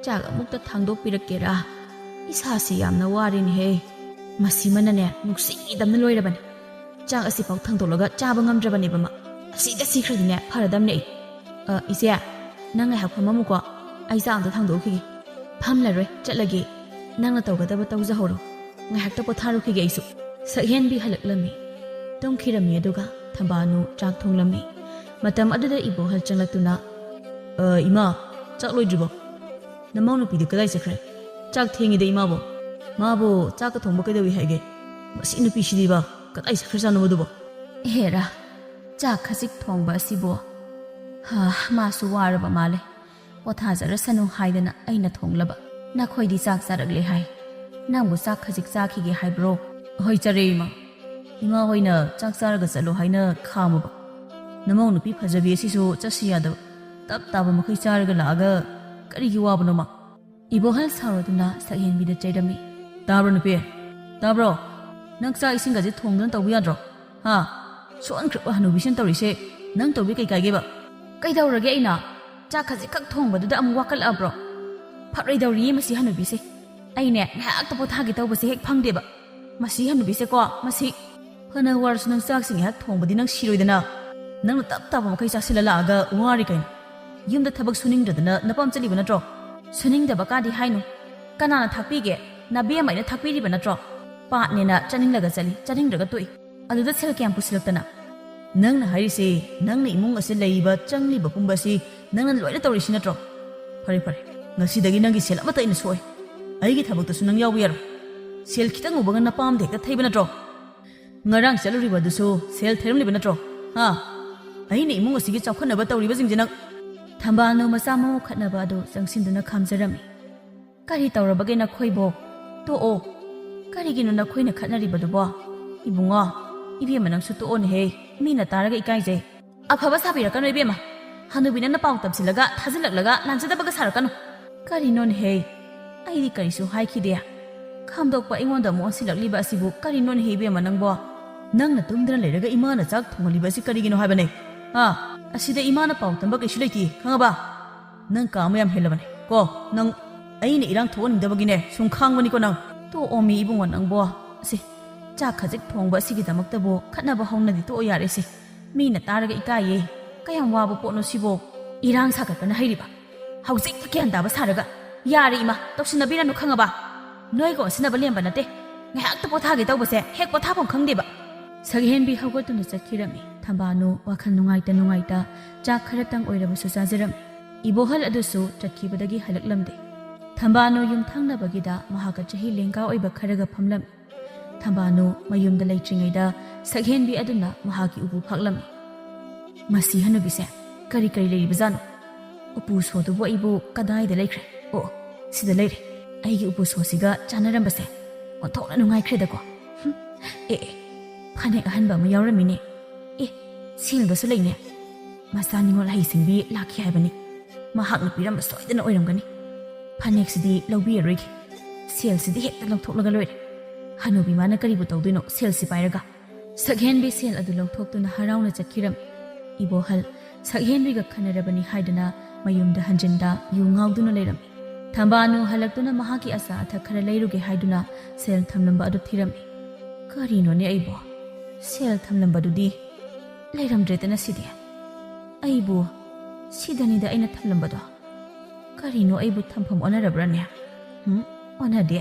ꯆꯥꯛ ꯑꯃꯨꯛꯇ ꯊꯥꯡꯗꯣꯛꯄꯤꯔꯛꯀꯦꯔꯥ? ꯏꯁꯥꯁꯤ ꯌꯥꯝꯅ ꯋꯥꯔꯦꯅꯦꯍꯦ"꯫ ꯃꯁꯤꯃꯅꯅꯦ ꯅꯨꯡꯁꯤꯗꯕꯅ ꯂꯣꯏꯔꯕꯅꯦ꯫ ꯆꯥꯛ ꯑꯁꯤꯐꯥꯎ ꯊꯥꯡꯗꯣꯛꯂꯒ ꯆꯥꯕ ꯉꯝꯗ꯭ꯔꯕꯅꯦꯕ ꯃꯥ꯫ ꯑꯁꯤꯗ ꯁꯤꯈ꯭ꯔꯗꯤꯅꯦ ꯐꯔꯗꯝꯅꯦ ꯑꯩ꯫ "ꯑ, ꯏꯆꯦ, ꯅꯪ ꯉꯥꯏꯍꯥꯛ ꯐꯝꯃꯝꯃꯨꯀꯣ, ꯑꯩ ꯆꯥꯛ ꯑꯝꯇ ꯊꯥꯡꯗꯣꯛꯈꯤꯒꯦ"꯫ "ꯐꯝꯂꯔꯣꯏ, ꯆꯠꯂꯒꯦ꯫ ꯅꯪꯅ ꯇꯧꯒꯗꯕ ꯇꯧꯖꯍꯧꯔꯣ꯫ ꯉꯥꯏꯍꯥꯛꯇ ꯄꯣꯊꯥꯔꯨꯈꯤꯒꯦ ꯑꯩꯁꯨ"꯫ ꯁꯛꯍꯦꯟꯕꯤ ꯍꯜꯂꯛꯂꯝꯃꯤ꯫ ꯇꯨꯝꯈꯤꯔꯝꯃꯤ, ꯑꯗꯨꯒ ꯊꯝꯕꯥꯜꯅꯨ ꯆꯥꯛ ꯊꯣꯡꯂꯝꯃꯤ꯫ ꯃꯇꯝ ꯑꯗꯨꯗ ꯏꯕꯣꯍꯜ ꯆꯪꯂꯛꯇꯨꯅ, "ꯑ, ꯏꯃꯥ, ꯆꯥꯛ ꯂꯣꯏꯗ꯭ꯔꯤꯕꯣ? ꯅꯃꯧ ꯅꯨꯄꯤꯗꯤ ꯀꯗꯥꯏ ꯆꯠꯈ꯭ꯔꯦ? ꯆꯥꯛ ꯊꯦꯡꯉꯤꯗ ꯏꯃꯥꯕꯣ"꯫ "ꯃꯥꯕꯨ ꯆꯥꯛꯀ ꯊꯣꯡꯕ ꯀꯩꯗꯧꯏ ꯍꯥꯏꯒꯦ? ꯃꯁꯤ ꯅꯨꯄꯤꯁꯤꯗꯤꯕ, ꯀꯗꯥꯏ ꯆꯠꯈ꯭ꯔꯖꯥꯠꯅꯣ ꯃꯗꯨꯕꯣ?" "ꯍꯦꯔꯥ, ꯆꯥꯛ ꯈꯖꯤꯛ ꯊꯣꯡꯕ ꯑꯁꯤꯕꯨ꯫ ꯍꯥ, ꯃꯥꯁꯨ ꯋꯥꯔꯕ ꯃꯥꯜꯂꯦ꯫ ꯄꯣꯊꯥꯖꯔꯁꯅꯨ ꯍꯥꯏꯗꯅ ꯑꯩꯅ ꯊꯣꯡꯂꯕ꯫ ꯅꯈꯣꯏꯗꯤ ꯆꯥꯛ ꯆꯥꯔꯛꯂꯦ ꯍꯥꯏ꯫ ꯅꯪꯕꯨ ꯆꯥꯛ ꯈꯖꯤꯛ ꯆꯥꯈꯤꯒꯦ ꯍꯥꯏꯕ꯭ꯔꯣ?" "ꯍꯣꯏ, ꯆꯥꯔꯦ ꯏꯃꯥ꯫ ꯏꯃꯥ ꯍꯣꯏꯅ ꯆꯥꯛ ꯆꯥꯔꯒ ꯆꯠꯂꯣ ꯍꯥꯏꯅ ꯈꯥꯝꯃꯕ꯫ ꯅꯃꯧ ꯅꯨꯄꯤ ꯐꯖꯕꯤ ꯑꯁꯤꯁꯨ ꯆꯠꯁꯤ ꯌꯥꯗꯕ꯫ ꯇꯞ ꯇꯥꯕ ꯃꯈꯩ ꯆꯥꯔꯒ ꯂꯥꯛꯑꯒ ꯀꯔꯤꯒꯤ ꯋꯥꯕꯅꯣ ꯃꯥ?" ꯏꯕꯣꯍꯜ ꯁꯥꯎꯔꯗꯨꯅ ꯁꯛꯍꯦꯟꯕꯤꯗ ꯆꯩꯔꯝꯃꯤ꯫ "ꯇꯥꯕ꯭ꯔꯣ ꯅꯨꯄꯤ? ꯇꯥꯕ꯭ꯔꯣ? ꯅꯪ ꯆꯥꯛ ꯏꯁꯤꯡꯒꯁꯦ ꯊꯣꯡꯗꯨꯅ ꯇꯧꯕ ꯌꯥꯗ꯭ꯔꯣ? ꯍꯥ? ꯁꯣꯟꯈ꯭ꯔꯕ ꯍꯅꯨꯕꯤꯁꯤꯅ ꯇꯧꯔꯤꯁꯦ ꯅꯪ ꯇꯧꯕꯤ ꯀꯩ ꯀꯥꯏꯒꯦꯕ?" "ꯀꯩꯗꯧꯔꯒꯦ ꯑꯩꯅ? ꯆꯥꯛ ꯈꯖꯤꯛꯈꯛ ꯊꯣꯡꯕꯗꯨꯗ ꯑꯃꯨꯛ ꯋꯥꯀꯠꯂꯛꯑꯕ꯭ꯔꯣ? ꯐꯠꯂꯣꯏꯗꯧꯔꯤꯌꯦ ꯃꯁꯤ ꯍꯅꯨꯕꯤꯁꯦ꯫ ꯑꯩꯅꯦ ꯉꯥꯏꯍꯥꯛꯇ ꯄꯣꯊꯥꯒꯦ ꯇꯧꯕꯁꯦ ꯍꯦꯛ ꯐꯪꯗꯦꯕ꯫ ꯃꯁꯤ ꯍꯅꯨꯕꯤꯁꯦꯀꯣ, ꯃꯁꯤ"꯫ ꯐꯅ ꯋꯥꯔꯁꯨ ꯅꯪ ꯆꯥꯛꯁꯤꯡ ꯉꯥꯏꯍꯥꯛ ꯊꯣꯡꯕꯗꯤ ꯅꯪ ꯁꯤꯔꯣꯏꯗꯅ? ꯅꯪꯅ ꯇꯞ ꯇꯥꯕ ꯃꯈꯩ ꯆꯥꯁꯤꯜꯂ ꯂꯥꯛꯑꯒ ꯋꯥꯔꯤ ꯀꯩꯅꯣ? ꯌꯨꯝꯗ ꯊꯕꯛ ꯁꯨꯅꯤꯡꯗ꯭ꯔꯗꯅ ꯅꯄꯥꯝ ꯆꯠꯂꯤꯕ ꯅꯠꯇ꯭ꯔꯣ? ꯁꯨꯅꯤꯡꯗꯕ ꯀꯥꯗꯤ ꯍꯥꯏꯅꯨ꯫ ꯀꯅꯥꯅ ꯊꯥꯛꯄꯤꯒꯦ? ꯅꯕꯦꯝꯃ ꯑꯩꯅ ꯊꯥꯛꯄꯤꯔꯤꯕ ꯅꯠꯇ꯭ꯔꯣ? ꯄꯥꯠꯅꯦꯅ ꯆꯥꯅꯤꯡꯂꯒ ꯆꯠꯂꯤ, ꯆꯥꯅꯤꯡꯗ꯭ꯔꯒ ꯇꯣꯛꯏ꯫ ꯑꯗꯨꯗ ꯁꯦꯜ ꯀꯌꯥꯝ ꯄꯨꯁꯤꯜꯂꯛꯇꯅ? ꯅꯪꯅ ꯍꯥꯏꯔꯤꯁꯦ, ꯅꯪꯅ ꯏꯃꯨꯡ ꯑꯁꯤ ꯂꯩꯔꯤꯕ, ꯆꯪꯂꯤꯕ ꯄꯨꯝꯕꯁꯤ ꯅꯪꯅ ꯂꯣꯏꯅ ꯇꯧꯔꯤꯁꯤ ꯅꯠꯇ꯭ꯔꯣ? ꯐꯔꯦ, ꯐꯔꯦ, ꯉꯁꯤꯗꯒꯤ ꯅꯪꯒꯤ ꯁꯦꯜ ꯑꯃꯠꯇ ꯑꯩꯅ ꯁꯣꯛꯑꯣꯏ꯫ ꯑꯩꯒꯤ ꯊꯕꯛꯇꯁꯨ ꯅꯪ ꯌꯥꯎꯕ ꯌꯥꯔꯣꯏ꯫ ꯁꯦꯜ ꯈꯤꯇꯪ ꯎꯕꯒ ꯅꯄꯥꯝꯗ ꯍꯦꯛꯇ ꯊꯩꯕ ꯅꯠꯇ꯭ꯔꯣ? ꯉꯔꯥꯡ ꯆꯠꯂꯨꯔꯤꯕ ꯑꯗꯨꯁꯨ ꯁꯦꯜ ꯊꯩꯔꯝꯂꯤꯕ ꯅꯠꯇ꯭ꯔꯣ? ꯍꯥ? ꯑꯩꯅ ꯏꯃꯨꯡ ꯑꯁꯤꯒꯤ ꯆꯥꯎꯈꯠꯅꯕ ꯇꯧꯔꯤꯕꯁꯤꯡꯁꯦ ꯅꯪ꯫ ꯊꯝꯕꯥꯜꯅꯨ ꯃꯆꯥ ꯃꯎ ꯈꯠꯅꯕ ꯑꯗꯨ ꯆꯪꯁꯤꯟꯗꯨꯅ ꯈꯥꯝꯖꯔꯝꯃꯤ꯫ "ꯀꯔꯤ ꯇꯧꯔꯕꯒꯦ ꯅꯈꯣꯏꯕꯣ? ꯇꯣꯛꯑꯣ꯫ ꯀꯔꯤꯒꯤꯅꯣ ꯅꯈꯣꯏꯅ ꯈꯠꯅꯔꯤꯕꯗꯨꯕꯣ? ꯏꯕꯨꯡꯉꯣ, ꯏꯕꯦꯝꯃ ꯅꯪꯁꯨ ꯇꯣꯛꯑꯣꯅꯦꯍꯦ꯫ ꯃꯤꯅ ꯇꯥꯔꯒ ꯏꯀꯥꯏꯖꯩ꯫ ꯑꯐꯕ ꯁꯥꯕꯤꯔꯛꯀꯅꯨ ꯏꯕꯦꯝꯃ꯫ ꯍꯅꯨꯕꯤ ꯅꯪꯅ ꯄꯥꯎ ꯇꯝꯁꯤꯜꯂꯒ ꯊꯥꯖꯤꯜꯂꯛꯂꯒ ꯂꯥꯟꯖꯗꯕꯒ ꯁꯥꯔꯛꯀꯅꯨ꯫ ꯀꯔꯤꯅꯣꯅꯦꯍꯦ? ꯑꯩꯗꯤ ꯀꯔꯤꯁꯨ ꯍꯥꯏꯈꯤꯗꯦ꯫ ꯈꯥꯝꯗꯣꯛꯄ ꯑꯩꯉꯣꯟꯗ ꯑꯃꯨꯛ ꯑꯣꯟꯁꯤꯜꯂꯛꯂꯤꯕ ꯑꯁꯤꯕꯨ ꯀꯔꯤꯅꯣꯅꯦꯍꯦ ꯏꯕꯦꯝꯃ ꯅꯪꯕꯣ? ꯅꯪꯅ ꯇꯨꯝꯗꯅ ꯂꯩꯔꯒ ꯏꯃꯥꯅ ꯆꯥꯛ ꯊꯣꯡꯍꯜꯂꯤꯕ ꯑꯁꯤ ꯀꯔꯤꯒꯤꯅꯣ ꯍꯥꯏꯕꯅꯦ? ꯍꯥ? ꯑꯁꯤꯗ ꯏꯃꯥꯅ ꯄꯥꯎ ꯇꯝꯕ ꯀꯩꯁꯨ ꯂꯩꯇꯦ, ꯈꯪꯉꯕ? ꯅꯪ ꯀꯥ ꯑꯃ ꯌꯥꯝ ꯍꯦꯜꯂꯕꯅꯦ ꯀꯣ꯫ ꯅꯪ ꯑꯩꯅ ꯏꯔꯥꯡ ꯊꯣꯛꯍꯟꯅꯤꯡꯗꯕꯒꯤꯅꯦ ꯁꯨꯝ ꯈꯥꯡꯕꯅꯤꯀꯣ ꯅꯪ꯫ ꯇꯣꯛꯑꯣꯃꯤ ꯏꯕꯨꯡꯉꯣ ꯅꯪꯕꯣ꯫ ꯑꯁꯤ ꯆꯥꯛ ꯈꯖꯤꯛ ꯊꯣꯡꯕ ꯑꯁꯤꯒꯤꯗꯃꯛꯇꯕꯨ ꯈꯠꯅꯕ ꯍꯧꯅꯗꯤ ꯇꯣꯛꯑꯣ ꯌꯥꯔꯦꯁꯦ꯫ ꯃꯤꯅ ꯇꯥꯔꯒ ꯏꯀꯥꯏꯌꯦ꯫ ꯀꯌꯥꯝ ꯋꯥꯕ ꯄꯣꯠꯅꯣ ꯁꯤꯕꯣ? ꯏꯔꯥꯡ ꯁꯥꯒꯠꯄꯅ ꯍꯩꯔꯤꯕ꯫ ꯍꯧꯖꯤꯛꯇ ꯒ꯭ꯌꯥꯟ ꯇꯥꯕ ꯁꯥꯔꯒ꯫ ꯌꯥꯔꯦ ꯏꯃꯥ, ꯇꯧꯁꯤꯟꯅꯕꯤꯔꯅꯨ ꯈꯪꯉꯕ? ꯅꯣꯏꯒ ꯑꯣꯟꯁꯤꯟꯅꯕ ꯂꯦꯝꯕ ꯅꯠꯇꯦ꯫ ꯉꯥꯏꯍꯥꯛꯇ ꯄꯣꯊꯥꯒꯦ ꯇꯧꯕꯁꯦ ꯍꯦꯛ ꯄꯣꯊꯥꯐꯝ ꯈꯪꯗꯦꯕ꯫ ꯁꯛꯍꯦꯟꯕꯤ ꯍꯧꯒꯠꯇꯨꯅ ꯆꯠꯈꯤꯔꯝꯃꯤ꯫ ꯊꯝꯕꯥꯜꯅꯨ ꯋꯥꯈꯜ ꯅꯨꯡꯉꯥꯏꯇ ꯅꯨꯡꯉꯥꯏꯇ ꯆꯥꯛ ꯈꯔꯇꯪ ꯑꯣꯏꯔꯕꯁꯨ ꯆꯥꯖꯔꯝꯃꯤ꯫ ꯏꯕꯣꯍꯜ ꯑꯗꯨꯁꯨ ꯆꯠꯈꯤꯕꯗꯒꯤ ꯍꯜꯂꯛꯂꯝꯗꯦ꯫ ꯊꯝꯕꯥꯜꯅꯨ ꯌꯨꯝꯊꯪꯅꯕꯒꯤꯗ ꯃꯍꯥꯛꯀ ꯆꯍꯤ ꯂꯦꯡꯒꯥ ꯑꯣꯏꯕ ꯈꯔꯒ ꯐꯝꯂꯝꯃꯤ꯫ ꯊꯝꯕꯥꯜꯅꯨ ꯃꯌꯨꯝꯗ ꯂꯩꯇ꯭ꯔꯤꯉꯩꯗ ꯁꯛꯍꯦꯟꯕꯤ ꯑꯗꯨꯅ ꯃꯍꯥꯛꯀꯤ ꯎꯄꯨ ꯐꯥꯛꯂꯝꯃꯤ꯫ "ꯃꯁꯤ ꯍꯅꯨꯕꯤꯁꯦ ꯀꯔꯤ ꯀꯔꯤ ꯂꯩꯔꯤꯕꯖꯥꯠꯅꯣ? ꯎꯄꯨ ꯁꯣꯗꯨꯕꯨ ꯑꯩꯕꯨ ꯀꯗꯥꯏꯗ ꯂꯩꯈ꯭ꯔꯦ? ꯑꯣ, ꯁꯤꯗ ꯂꯩꯔꯦ꯫ ꯑꯩꯒꯤ ꯎꯄꯨ ꯁꯣꯁꯤꯒ ꯆꯥꯟꯅꯔꯝꯕꯁꯦ ꯑꯣꯟꯊꯣꯛꯅ ꯅꯨꯡꯉꯥꯏꯈ꯭ꯔꯦꯗꯀꯣ꯫ ꯍꯨꯝ, ꯑꯦ, ꯑꯦ, ꯐꯅꯦꯛ ꯑꯍꯟꯕ ꯑꯃ ꯌꯥꯎꯔꯝꯃꯤꯅꯦ꯫ ꯑꯦ, ꯁꯦꯜꯗꯁꯨ ꯂꯩꯅꯦ꯫ ꯃꯆꯥ ꯅꯤꯉꯣꯜ ꯍꯩꯁꯤꯡꯕꯤ ꯂꯥꯛꯈꯤ ꯍꯥꯏꯕꯅꯤ꯫ ꯃꯍꯥꯛꯅ ꯄꯤꯔꯝꯕ ꯁꯣꯏꯗꯅ ꯑꯣꯏꯔꯝꯒꯅꯤ꯫ ꯐꯅꯦꯛꯁꯤꯗꯤ ꯂꯧꯕꯤꯔꯔꯣꯏꯒꯦ꯫ ꯁꯦꯜꯁꯤꯗꯤ ꯍꯦꯛꯇ ꯂꯧꯊꯣꯛꯂꯒ ꯂꯣꯏꯔꯦ꯫ ꯍꯅꯨꯕꯤ ꯃꯥꯅ ꯀꯔꯤꯕꯨ ꯇꯧꯗꯣꯏꯅꯣ ꯁꯦꯜꯁꯤ ꯄꯥꯏꯔꯒ?" ꯁꯛꯍꯦꯟꯕꯤ ꯁꯦꯜ ꯑꯗꯨ ꯂꯧꯊꯣꯛꯇꯨꯅ ꯍꯔꯥꯎꯅ ꯆꯠꯈꯤꯔꯝꯃꯤ꯫ ꯏꯕꯣꯍꯜ, ꯁꯛꯍꯦꯟꯕꯤꯒ ꯈꯟꯅꯔꯕꯅꯤ ꯍꯥꯏꯗꯨꯅ ꯃꯌꯨꯝꯗ ꯍꯟꯖꯤꯟꯗ ꯌꯨ ꯉꯥꯎꯗꯨꯅ ꯂꯩꯔꯝꯃꯤ꯫ ꯊꯝꯕꯥꯜꯅꯨ ꯍꯜꯂꯛꯇꯨꯅ ꯃꯍꯥꯛꯀꯤ ꯑꯆꯥ ꯑꯊꯛ ꯈꯔ ꯂꯩꯔꯨꯒꯦ ꯍꯥꯏꯗꯨꯅ ꯁꯦꯜ ꯊꯝꯂꯝꯕ ꯑꯗꯨ ꯊꯤꯔꯝꯃꯤ꯫ "ꯀꯔꯤꯅꯣꯅꯦ ꯑꯩꯕꯣ? ꯁꯦꯜ ꯊꯝꯂꯝꯕꯗꯨꯗꯤ ꯂꯩꯔꯝꯗ꯭ꯔꯦꯗꯅ ꯁꯤꯗꯤ꯫ ꯑꯩꯕꯨ ꯁꯤꯗꯅꯤꯗ ꯑꯩꯅ ꯊꯝꯂꯝꯕꯗꯣ꯫ ꯀꯔꯤꯅꯣ, ꯑꯩꯕꯨ ꯊꯝꯐꯝ ꯑꯣꯟꯅꯔꯕ꯭ꯔꯥꯅꯦ? ꯎꯝ, ꯑꯣꯟꯅꯗꯦ꯫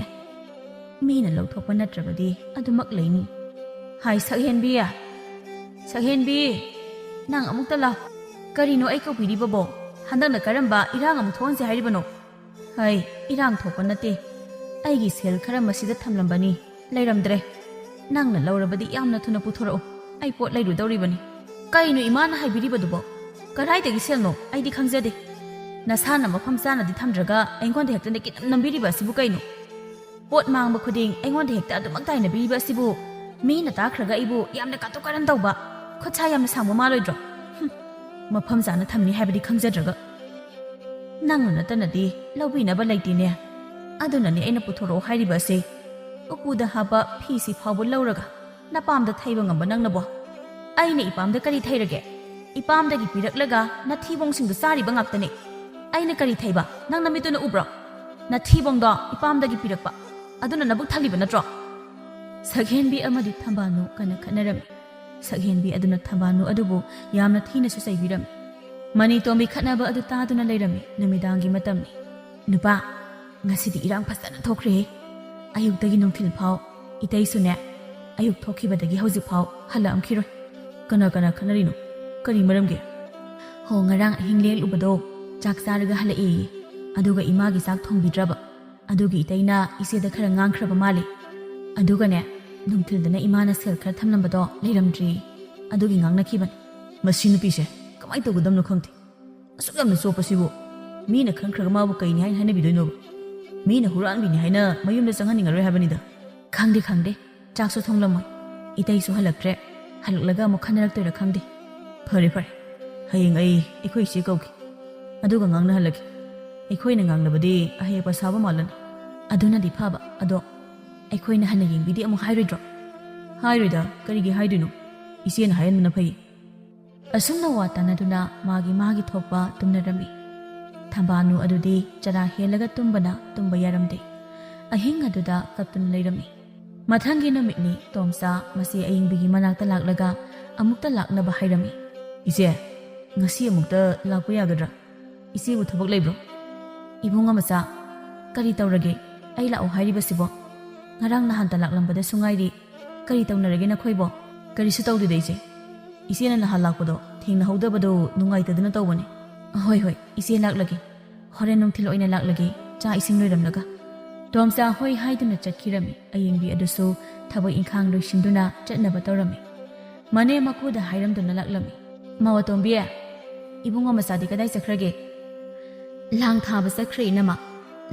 ꯃꯤꯅ ꯂꯧꯊꯣꯛꯄ ꯅꯠꯇ꯭ꯔꯕꯗꯤ ꯑꯗꯨꯃꯛ ꯂꯩꯅꯤ꯫ ꯍꯥꯏ, ꯁꯛꯍꯦꯟꯕꯤ! ꯁꯛꯍꯦꯟꯕꯤ! ꯅꯪ ꯑꯃꯨꯛꯇ ꯂꯥꯎ꯫ ꯀꯔꯤꯅꯣ ꯑꯩ ꯀꯧꯕꯤꯔꯤꯕꯕꯣ? ꯍꯟꯗꯛꯅ ꯀꯔꯝꯕ ꯏꯔꯥꯡ ꯑꯃꯨꯛ ꯊꯣꯛꯍꯟꯁꯦ ꯍꯥꯏꯔꯤꯕꯅꯣ? ꯍꯩ, ꯏꯔꯥꯡ ꯊꯣꯛꯄ ꯅꯠꯇꯦ꯫ ꯑꯩꯒꯤ ꯁꯦꯜ ꯈꯔ ꯃꯁꯤꯗ ꯊꯝꯂꯝꯕꯅꯤ, ꯂꯩꯔꯝꯗ꯭ꯔꯦ꯫ ꯅꯪꯅ ꯂꯧꯔꯕꯗꯤ ꯌꯥꯝꯅ ꯊꯨꯅ ꯄꯨꯊꯣꯔꯛꯎ꯫ ꯑꯩ ꯄꯣꯠ ꯂꯩꯔꯨꯗꯧꯔꯤꯕꯅꯤ꯫ ꯀꯩꯅꯣ ꯏꯃꯥꯅ ꯍꯥꯏꯕꯤꯔꯤꯕꯗꯨꯕꯣ? ꯀꯗꯥꯏꯗꯒꯤ ꯁꯦꯜꯅꯣ? ꯑꯩꯗꯤ ꯈꯪꯖꯗꯦ꯫ ꯅꯁꯥꯅ ꯃꯐꯝ ꯆꯥꯅꯗꯤ ꯊꯝꯗ꯭ꯔꯒ ꯑꯩꯉꯣꯟꯗ ꯍꯦꯛꯇ ꯅꯀꯤꯠ ꯅꯝꯕꯤꯔꯤꯕ ꯑꯁꯤꯕꯨ ꯀꯩꯅꯣ? ꯄꯣꯠ ꯃꯥꯡꯕ ꯈꯨꯗꯤꯡ ꯑꯩꯉꯣꯟꯗ ꯍꯦꯛꯇ ꯑꯗꯨꯃꯛ ꯇꯥꯏꯅꯕꯤꯔꯤꯕ ꯑꯁꯤꯕꯨ ꯃꯤꯅ ꯇꯥꯈ꯭ꯔꯒ ꯑꯩꯕꯨ ꯌꯥꯝꯅ ꯀꯥꯇꯨ ꯀꯥꯔꯟ ꯇꯧꯕ, ꯈꯨꯠꯁꯥ ꯌꯥꯝꯅ ꯁꯥꯡꯕ ꯃꯥꯜꯂꯣꯏꯗ꯭ꯔꯣ? ꯍꯨꯝ, ꯃꯐꯝ ꯆꯥꯅ ꯊꯝꯅꯤ ꯍꯥꯏꯕꯗꯤ ꯈꯪꯖꯗ꯭ꯔꯒ꯫ ꯅꯪꯅ ꯅꯠꯇꯅꯗꯤ ꯂꯧꯕꯤꯅꯕ ꯂꯩꯇꯦꯅꯦ꯫ ꯑꯗꯨꯅꯅꯦ ꯑꯩꯅ ꯄꯨꯊꯣꯔꯛꯑꯣ ꯍꯥꯏꯔꯤꯕ ꯑꯁꯦ꯫ ꯎꯄꯨꯗ ꯍꯥꯞꯄ ꯐꯤꯁꯤ ꯐꯥꯎꯕ ꯂꯧꯔꯒ ꯅꯄꯥꯝꯗ ꯊꯩꯕ ꯉꯝꯕ ꯅꯪꯅꯕꯣ? ꯑꯩꯅ ꯏꯄꯥꯝꯗ ꯀꯔꯤ ꯊꯩꯔꯒꯦ? ꯏꯄꯥꯝꯗꯒꯤ ꯄꯤꯔꯛꯂꯒ ꯅꯊꯤꯕꯣꯡꯁꯤꯡꯗꯨ ꯆꯥꯔꯤꯕ ꯉꯥꯛꯇꯅꯦ꯫ ꯑꯩꯅ ꯀꯔꯤ ꯊꯩꯕ? ꯅꯪ ꯅꯃꯤꯠꯇꯨꯅ ꯎꯕ꯭ꯔꯣ? ꯅꯊꯤꯕꯣꯡꯗꯣ ꯏꯄꯥꯝꯗꯒꯤ ꯄꯤꯔꯛꯄ꯫ ꯑꯗꯨꯅ ꯅꯕꯨꯛ ꯊꯜꯂꯤꯕ ꯅꯠꯇ꯭ꯔꯣ? ꯁꯛꯍꯦꯟꯕꯤ ꯑꯃꯗꯤ ꯊꯝꯕꯥꯜꯅꯨ ꯀꯟꯅ ꯈꯠꯅꯔꯝꯃꯤ꯫ ꯁꯛꯍꯦꯟꯕꯤ ꯑꯗꯨꯅ ꯊꯝꯕꯥꯜꯅꯨ ꯑꯗꯨꯕꯨ ꯌꯥꯝꯅ ꯊꯤꯅꯁꯨ ꯆꯩꯕꯤꯔꯝꯃꯤ꯫ ꯃꯅꯤꯇꯣꯝꯕꯤ ꯈꯠꯅꯕ ꯑꯗꯨ ꯇꯥꯗꯨꯅ ꯂꯩꯔꯝꯃꯤ꯫ ꯅꯨꯃꯤꯗꯥꯡꯒꯤ ꯃꯇꯝꯅꯤ꯫ ꯅꯨꯄꯥ, ꯉꯁꯤꯗꯤ ꯏꯔꯥꯡ ꯐꯖꯅ ꯊꯣꯛꯈ꯭ꯔꯦꯍꯦ꯫ ꯑꯌꯨꯛꯇꯒꯤ ꯅꯨꯡꯊꯤꯜ ꯐꯥꯎ ꯏꯇꯩꯁꯨꯅꯦ, ꯑꯌꯨꯛ ꯊꯣꯛꯈꯤꯕꯗꯒꯤ ꯍꯧꯖꯤꯛ ꯐꯥꯎ ꯍꯜꯂꯛꯑꯝꯈꯤꯔꯣꯏ꯫ ꯀꯅꯥ ꯀꯅꯥ ꯈꯠꯅꯔꯤꯅꯣ? ꯀꯔꯤ ꯃꯔꯝꯒꯤ? ꯍꯣ, ꯉꯔꯥꯡ ꯑꯍꯤꯡ ꯂꯦꯛꯂꯨꯕꯗꯣ ꯆꯥꯛ ꯆꯥꯔꯒ ꯍꯜꯂꯛꯑꯦꯌꯦ꯫ ꯑꯗꯨꯒ ꯏꯃꯥꯒꯤ ꯆꯥꯛ ꯊꯣꯡꯕꯤꯗ꯭ꯔꯕ꯫ ꯑꯗꯨꯒꯤ ꯏꯇꯩꯅ ꯏꯆꯦꯗ ꯈꯔ ꯉꯥꯡꯈ꯭ꯔꯕ ꯃꯥꯜꯂꯦ꯫ ꯑꯗꯨꯒꯅꯦ, ꯅꯨꯡꯊꯤꯜꯗꯅ ꯏꯃꯥꯅ ꯁꯦꯜ ꯈꯔ ꯊꯝꯂꯝꯕꯗꯣ ꯂꯩꯔꯝꯗ꯭ꯔꯦꯌꯦ꯫ ꯑꯗꯨꯒꯤ ꯉꯥꯡꯅꯈꯤꯕꯅꯤ꯫ ꯃꯁꯤ ꯅꯨꯄꯤꯁꯦ ꯀꯃꯥꯏꯅ ꯇꯧꯒꯗꯕꯅꯣ ꯈꯪꯗꯦ꯫ ꯑꯁꯨꯛ ꯌꯥꯝꯅ ꯆꯣꯞꯄꯁꯤꯕꯨ ꯃꯤꯅ ꯈꯪꯈ꯭ꯔꯒ ꯃꯥꯕꯨ ꯀꯩꯅꯤ ꯍꯥꯏꯅ ꯍꯥꯏꯅꯕꯤꯗꯣꯏꯅꯣꯕ? ꯃꯤꯅ ꯍꯨꯔꯥꯟꯕꯤꯅꯤ ꯍꯥꯏꯅ ꯃꯌꯨꯝꯗ ꯆꯪꯍꯟꯅꯤꯡꯉꯔꯣꯏ ꯍꯥꯏꯕꯅꯤꯗ꯫ ꯈꯪꯗꯦ, ꯈꯪꯗꯦ꯫ ꯆꯥꯛꯁꯨ ꯊꯣꯡꯂꯝꯃꯣꯏ꯫ ꯏꯇꯩꯁꯨ ꯍꯜꯂꯛꯇ꯭ꯔꯦ꯫ ꯍꯜꯂꯛꯂꯒ ꯑꯃꯨꯛ ꯈꯟꯅꯔꯛꯇꯣꯏꯔꯥ ꯈꯪꯗꯦ꯫ ꯐꯔꯦ, ꯐꯔꯦ꯫ ꯍꯌꯦꯡ ꯑꯩ ꯑꯩꯈꯣꯏ ꯏꯆꯦ ꯀꯧꯒꯦ꯫ ꯑꯗꯨꯒ ꯉꯥꯡꯅꯍꯜꯂꯒꯦ꯫ ꯑꯩꯈꯣꯏꯅ ꯉꯥꯡꯅꯕꯗꯤ ꯑꯍꯦꯛꯄ ꯁꯥꯕ ꯃꯥꯜꯂꯅꯤ꯫ ꯑꯗꯨꯅꯗꯤ ꯐꯕ꯫ ꯑꯗꯣ ꯑꯩꯈꯣꯏꯅ ꯍꯟꯅ ꯌꯦꯡꯕꯤꯗꯦ ꯑꯃꯨꯛ ꯍꯥꯏꯔꯣꯏꯗ꯭ꯔꯣ? ꯍꯥꯏꯔꯣꯏꯗ, ꯀꯔꯤꯒꯤ ꯍꯥꯏꯗꯣꯏꯅꯣ? ꯏꯆꯦꯅ ꯍꯥꯏꯍꯟꯕꯅ ꯐꯩ꯫ ꯑꯁꯨꯝꯅ ꯋꯥ ꯇꯥꯅꯗꯨꯅ ꯃꯥꯒꯤ ꯃꯥꯒꯤ ꯊꯣꯛꯄ ꯇꯨꯝꯅꯔꯝꯃꯤ꯫ ꯊꯝꯕꯥꯜꯅꯨ ꯑꯗꯨꯗꯤ ꯆꯔꯥ ꯍꯦꯜꯂꯒ ꯇꯨꯝꯕꯅ ꯇꯨꯝꯕ ꯌꯥꯔꯝꯗꯦ꯫ ꯑꯍꯤꯡ ꯑꯗꯨꯗ ꯀꯞꯇꯨꯅ ꯂꯩꯔꯝꯃꯤ꯫ ꯃꯊꯪꯒꯤ ꯅꯨꯃꯤꯠꯅꯤ ꯇꯣꯝꯆꯥ ꯃꯆꯦ ꯑꯌꯤꯡꯕꯤꯒꯤ ꯃꯅꯥꯛꯇ ꯂꯥꯛꯂꯒ ꯑꯃꯨꯛꯇ ꯂꯥꯛꯅꯕ ꯍꯥꯏꯔꯝꯃꯤ꯫ "ꯏꯆꯦ, ꯉꯁꯤ ꯑꯃꯨꯛꯇ ꯂꯥꯛꯄ ꯌꯥꯒꯗ꯭ꯔꯥ? ꯏꯆꯦꯕꯨ ꯊꯕꯛ ꯂꯩꯕ꯭ꯔꯣ?" "ꯏꯕꯨꯡꯉꯣ ꯃꯆꯥ, ꯀꯔꯤ ꯇꯧꯔꯒꯦ? ꯑꯩ ꯂꯥꯛꯑꯣ ꯍꯥꯏꯔꯤꯕꯁꯤꯕꯣ? ꯉꯔꯥꯡ ꯅꯍꯥꯟꯇ ꯂꯥꯛꯂꯝꯕꯗꯁꯨ ꯉꯥꯏꯔꯤ꯫ ꯀꯔꯤ ꯇꯧꯅꯔꯒꯦ ꯅꯈꯣꯏꯕꯣ?" "ꯀꯔꯤꯁꯨ ꯇꯧꯗꯦꯗ ꯏꯆꯦ꯫ ꯏꯆꯦꯅ ꯅꯍꯥꯟ ꯂꯥꯛꯄꯗꯣ ꯊꯦꯡꯅꯍꯧꯗꯕꯗꯣ ꯅꯨꯡꯉꯥꯏꯇꯗꯅ ꯇꯧꯕꯅꯦ꯫ ꯍꯣꯏ ꯍꯣꯏ ꯏꯆꯦ, ꯂꯥꯛꯂꯒꯦ꯫ ꯍꯣꯔꯦꯟ ꯅꯨꯡꯊꯤꯜ ꯑꯣꯏꯅ ꯂꯥꯛꯂꯒꯦ, ꯆꯥꯛ ꯏꯁꯤꯡ ꯂꯣꯏꯔꯝꯂꯒ꯫" ꯇꯣꯝꯆꯥ ꯍꯣꯏ ꯍꯥꯏꯗꯨꯅ ꯆꯠꯈꯤꯔꯝꯃꯤ꯫ ꯑꯌꯤꯡꯕꯤ ꯑꯗꯨꯁꯨ ꯊꯕꯛ ꯏꯪꯈꯥꯡ ꯂꯣꯏꯁꯤꯟꯗꯨꯅ ꯆꯠꯅꯕ ꯇꯧꯔꯝꯃꯤ꯫ ꯃꯅꯦ ꯃꯀꯨꯗ ꯍꯥꯏꯔꯝꯗꯨꯅ ꯂꯥꯛꯂꯝꯃꯤ꯫ "ꯃꯧ ꯑꯇꯣꯝꯕꯤ, ꯏꯕꯨꯡꯉꯣ ꯃꯆꯥꯗꯤ ꯀꯗꯥꯏ ꯆꯠꯈ꯭ꯔꯒꯦ?" "ꯂꯥꯡ ꯊꯥꯕ ꯆꯠꯈ꯭ꯔꯦ ꯏꯅꯝꯃ꯫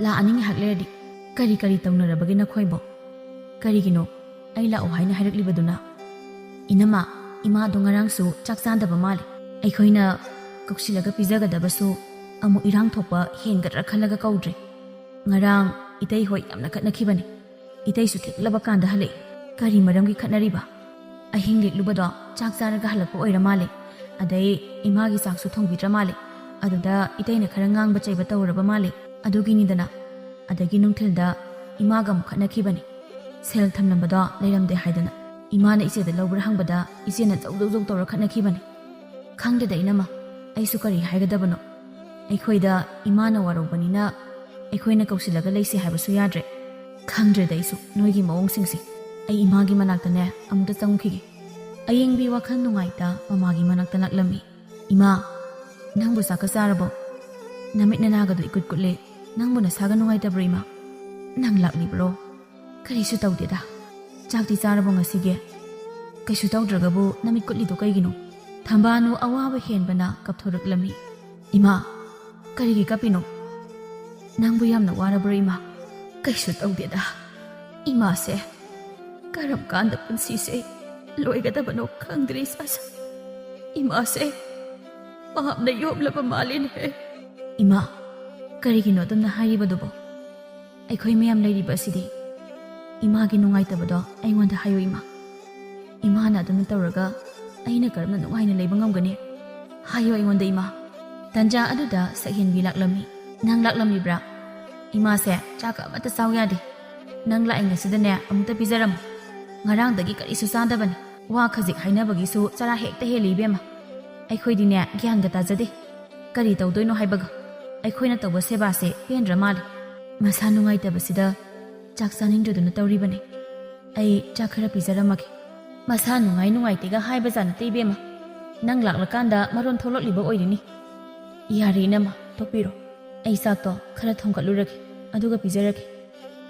ꯂꯥꯛꯑꯅꯤ ꯉꯥꯏꯍꯥꯛ ꯂꯩꯔꯗꯤ꯫ ꯀꯔꯤ ꯀꯔꯤ ꯇꯧꯅꯔꯕꯒꯦ ꯅꯈꯣꯏꯕꯣ? ꯀꯔꯤꯒꯤꯅꯣ ꯑꯩ ꯂꯥꯛꯑꯣ ꯍꯥꯏꯅ ꯍꯥꯏꯔꯛꯂꯤꯕꯗꯨꯅ?" "ꯏꯅꯝꯃ, ꯏꯃꯥꯗꯣ ꯉꯔꯥꯡꯁꯨ ꯆꯥꯛ ꯆꯥꯗꯕ ꯃꯥꯜꯂꯦ꯫ ꯑꯩꯈꯣꯏꯅ ꯀꯧꯁꯤꯜꯂꯒ ꯄꯤꯖꯒꯗꯕꯁꯨ ꯑꯃꯨꯛ ꯏꯔꯥꯡ ꯊꯣꯛꯄ ꯍꯦꯟꯒꯗ꯭ꯔꯥ ꯈꯜꯂꯒ ꯀꯧꯗ꯭ꯔꯦ꯫ ꯉꯔꯥꯡ ꯏꯇꯩ ꯍꯣꯏ ꯌꯥꯝꯅ ꯈꯠꯅꯈꯤꯕꯅꯦ꯫ ꯏꯇꯩꯁꯨ ꯊꯦꯡꯂꯕ ꯀꯥꯟꯗ ꯍꯜꯂꯛꯏ꯫ ꯀꯔꯤ ꯃꯔꯝꯒꯤ ꯈꯠꯅꯔꯤꯕ? ꯑꯍꯤꯡ ꯂꯦꯛꯂꯨꯕꯗꯣ ꯆꯥꯛ ꯆꯥꯔꯒ ꯍꯜꯂꯛꯄ ꯑꯣꯏꯔ ꯃꯥꯜꯂꯦ꯫ ꯑꯗꯩ ꯏꯃꯥꯒꯤ ꯆꯥꯛꯁꯨ ꯊꯣꯡꯕꯤꯗ꯭ꯔ ꯃꯥꯜꯂꯦ꯫ ꯑꯗꯨꯗ ꯏꯇꯩꯅ ꯈꯔ ꯉꯥꯡꯕ ꯆꯩꯕ ꯇꯧꯔꯕ ꯃꯥꯜꯂꯦ꯫ ꯑꯗꯨꯒꯤꯅꯤꯗꯅ꯫ ꯑꯗꯒꯤ ꯅꯨꯡꯊꯤꯜꯗ ꯏꯃꯥꯒ ꯑꯃꯨꯛ ꯈꯠꯅꯈꯤꯕꯅꯦ꯫ ꯁꯦꯜ ꯊꯝꯂꯝꯕꯗꯣ ꯂꯩꯔꯝꯗꯦ ꯍꯥꯏꯗꯅ ꯏꯃꯥꯅ ꯏꯆꯦꯗ ꯂꯧꯕ꯭ꯔꯥ ꯍꯪꯕꯗ ꯏꯆꯦꯅ ꯖꯧ ꯖꯧ ꯖꯧ ꯇꯧꯔ ꯈꯠꯅꯈꯤꯕꯅꯦ꯫ ꯈꯪꯗꯦꯗ ꯏꯅꯝꯃ, ꯑꯩꯁꯨ ꯀꯔꯤ ꯍꯥꯏꯒꯗꯕꯅꯣ꯫ ꯑꯩꯈꯣꯏꯗ ꯏꯃꯥꯅ ꯋꯥꯔꯧꯕꯅꯤꯅ ꯑꯩꯈꯣꯏꯅ ꯀꯧꯁꯤꯜꯂꯒ ꯂꯩꯁꯤ ꯍꯥꯏꯕꯁꯨ ꯌꯥꯗ꯭ꯔꯦ꯫ ꯈꯪꯗ꯭ꯔꯦꯗ ꯑꯩꯁꯨ ꯅꯣꯏꯒꯤ ꯃꯑꯣꯡꯁꯤꯡꯁꯦ꯫ ꯑꯩ ꯏꯃꯥꯒꯤ ꯃꯅꯥꯛꯇꯅꯦ ꯑꯃꯨꯛꯇ ꯆꯪꯉꯨꯈꯤꯒꯦ꯫" ꯑꯌꯤꯡꯕꯤ ꯋꯥꯈꯜ ꯅꯨꯡꯉꯥꯏꯇ ꯃꯃꯥꯒꯤ ꯃꯅꯥꯛꯇ ꯂꯥꯛꯂꯝꯃꯤ꯫ "ꯏꯃꯥ, ꯅꯪꯕꯨ ꯆꯥꯛꯀ ꯆꯥꯔꯕꯣ? ꯅꯃꯤꯠ ꯅꯅꯥꯒꯗꯣ ꯏꯀꯨꯠ ꯀꯨꯠꯂꯦ꯫ ꯅꯪꯕꯨ ꯅꯁꯥꯒ ꯅꯨꯡꯉꯥꯏꯇꯕ꯭ꯔꯣ ꯏꯃꯥ?" "ꯅꯪ ꯂꯥꯛꯂꯤꯕ꯭ꯔꯣ?" "ꯀꯔꯤꯁꯨ ꯇꯧꯗꯦꯗ꯫ ꯆꯥꯛꯇꯤ ꯆꯥꯔꯕꯣ ꯉꯁꯤꯒꯤ?" "ꯀꯩꯁꯨ ꯇꯧꯗ꯭ꯔꯒꯕꯨ ꯅꯃꯤꯠ ꯀꯨꯠꯂꯤꯗꯣ ꯀꯩꯒꯤꯅꯣ?" ꯊꯝꯕꯥꯅꯨ ꯑꯋꯥꯕ ꯍꯦꯟꯕꯅ ꯀꯞꯊꯣꯔꯛꯂꯝꯃꯤ꯫ "ꯏꯃꯥ, ꯀꯔꯤꯒꯤ ꯀꯞꯄꯤꯅꯣ? ꯅꯪꯕꯨ ꯌꯥꯝꯅ ꯋꯥꯔꯕ꯭ꯔꯣ ꯏꯃꯥ?" "ꯀꯩꯁꯨ ꯇꯧꯗꯦꯗ꯫ ꯏꯃꯥꯁꯦ ꯀꯔꯝ ꯀꯥꯟꯗ ꯄꯨꯟꯁꯤꯁꯦ ꯂꯣꯏꯒꯗꯕꯅꯣ ꯈꯪꯗ꯭ꯔꯦ ꯏꯁꯥꯁꯦ꯫ ꯏꯃꯥꯁꯦ ꯄꯥꯞꯅ ꯌꯣꯝꯂꯕ ꯃꯥꯜꯂꯦꯅꯦꯍꯦ꯫" "ꯏꯃꯥ, ꯀꯔꯤꯒꯤꯅꯣ ꯑꯗꯨꯝꯅ ꯍꯥꯏꯔꯤꯕꯗꯨꯕꯣ? ꯑꯩꯈꯣꯏ ꯃꯌꯥꯝ ꯂꯩꯔꯤꯕ ꯑꯁꯤꯗꯤ꯫ ꯏꯃꯥꯒꯤ ꯅꯨꯡꯉꯥꯏꯇꯕꯗꯣ ꯑꯩꯉꯣꯟꯗ ꯍꯥꯏꯌꯨ ꯏꯃꯥ꯫ ꯏꯃꯥꯅ ꯑꯗꯨꯝꯅ ꯇꯧꯔꯒ ꯑꯩꯅ ꯀꯔꯝꯅ ꯅꯨꯡꯉꯥꯏꯅ ꯂꯩꯕ ꯉꯝꯒꯅꯤ? ꯍꯥꯏꯌꯨ ꯑꯩꯉꯣꯟꯗ ꯏꯃꯥ꯫" ꯇꯟꯖꯥ ꯑꯗꯨꯗ ꯁꯛꯍꯦꯟꯕꯤ ꯂꯥꯛꯂꯝꯃꯤ꯫ "ꯅꯪ ꯂꯥꯛꯂꯝꯂꯤꯕ꯭ꯔꯥ? ꯏꯃꯥꯁꯦ ꯆꯥꯛꯀ ꯑꯃꯠꯇ ꯆꯥꯎ ꯌꯥꯗꯦ꯫ ꯅꯪ ꯂꯥꯛꯏ ꯉꯁꯤꯗꯅꯦ ꯑꯃꯨꯛꯇ ꯄꯤꯖꯔꯝꯃꯨ꯫ ꯉꯔꯥꯡꯗꯒꯤ ꯀꯔꯤꯁꯨ ꯆꯥꯗꯕꯅꯤ꯫ ꯋꯥ ꯈꯖꯤꯛ ꯍꯥꯏꯅꯕꯒꯤꯁꯨ ꯆꯔꯥ ꯍꯦꯛꯇ ꯍꯦꯜꯂꯤ ꯏꯕꯦꯝꯃ꯫ ꯑꯩꯈꯣꯏꯗꯤꯅꯦ ꯒ꯭ꯌꯥꯟꯒ ꯇꯥꯖꯗꯦ꯫ ꯀꯔꯤ ꯇꯧꯗꯣꯏꯅꯣ ꯍꯥꯏꯕꯒ꯫ ꯑꯩꯈꯣꯏꯅ ꯇꯧꯕ ꯁꯦꯕꯥꯁꯦ ꯄꯦꯟꯗ꯭ꯔ ꯃꯥꯜꯂꯦ꯫ ꯃꯁꯥ ꯅꯨꯡꯉꯥꯏꯇꯕꯁꯤꯗ ꯆꯥꯛ ꯆꯥꯅꯤꯡꯗ꯭ꯔꯗꯨꯅ ꯇꯧꯔꯤꯕꯅꯤ꯫ ꯑꯩ ꯆꯥꯛ ꯈꯔ ꯄꯤꯖꯔꯝꯃꯒꯦ꯫ ꯃꯁꯥ ꯅꯨꯡꯉꯥꯏ ꯅꯨꯡꯉꯥꯏꯇꯦꯒ ꯍꯥꯏꯕꯖꯥꯠ ꯅꯠꯇꯦ ꯏꯕꯦꯝꯃ꯫ ꯅꯪ ꯂꯥꯛꯂꯀꯥꯟꯗ ꯃꯔꯣꯟ ꯊꯣꯛꯂꯛꯂꯤꯕ ꯑꯣꯏꯔꯤꯅꯤ꯫ ꯌꯥꯔꯦ ꯏꯅꯝꯃ, ꯇꯣꯛꯄꯤꯔꯣ꯫ ꯑꯩ ꯆꯥꯛꯇꯣ ꯈꯔ ꯊꯣꯡꯒꯠꯂꯨꯔꯒꯦ, ꯑꯗꯨꯒ ꯄꯤꯖꯔꯒꯦ꯫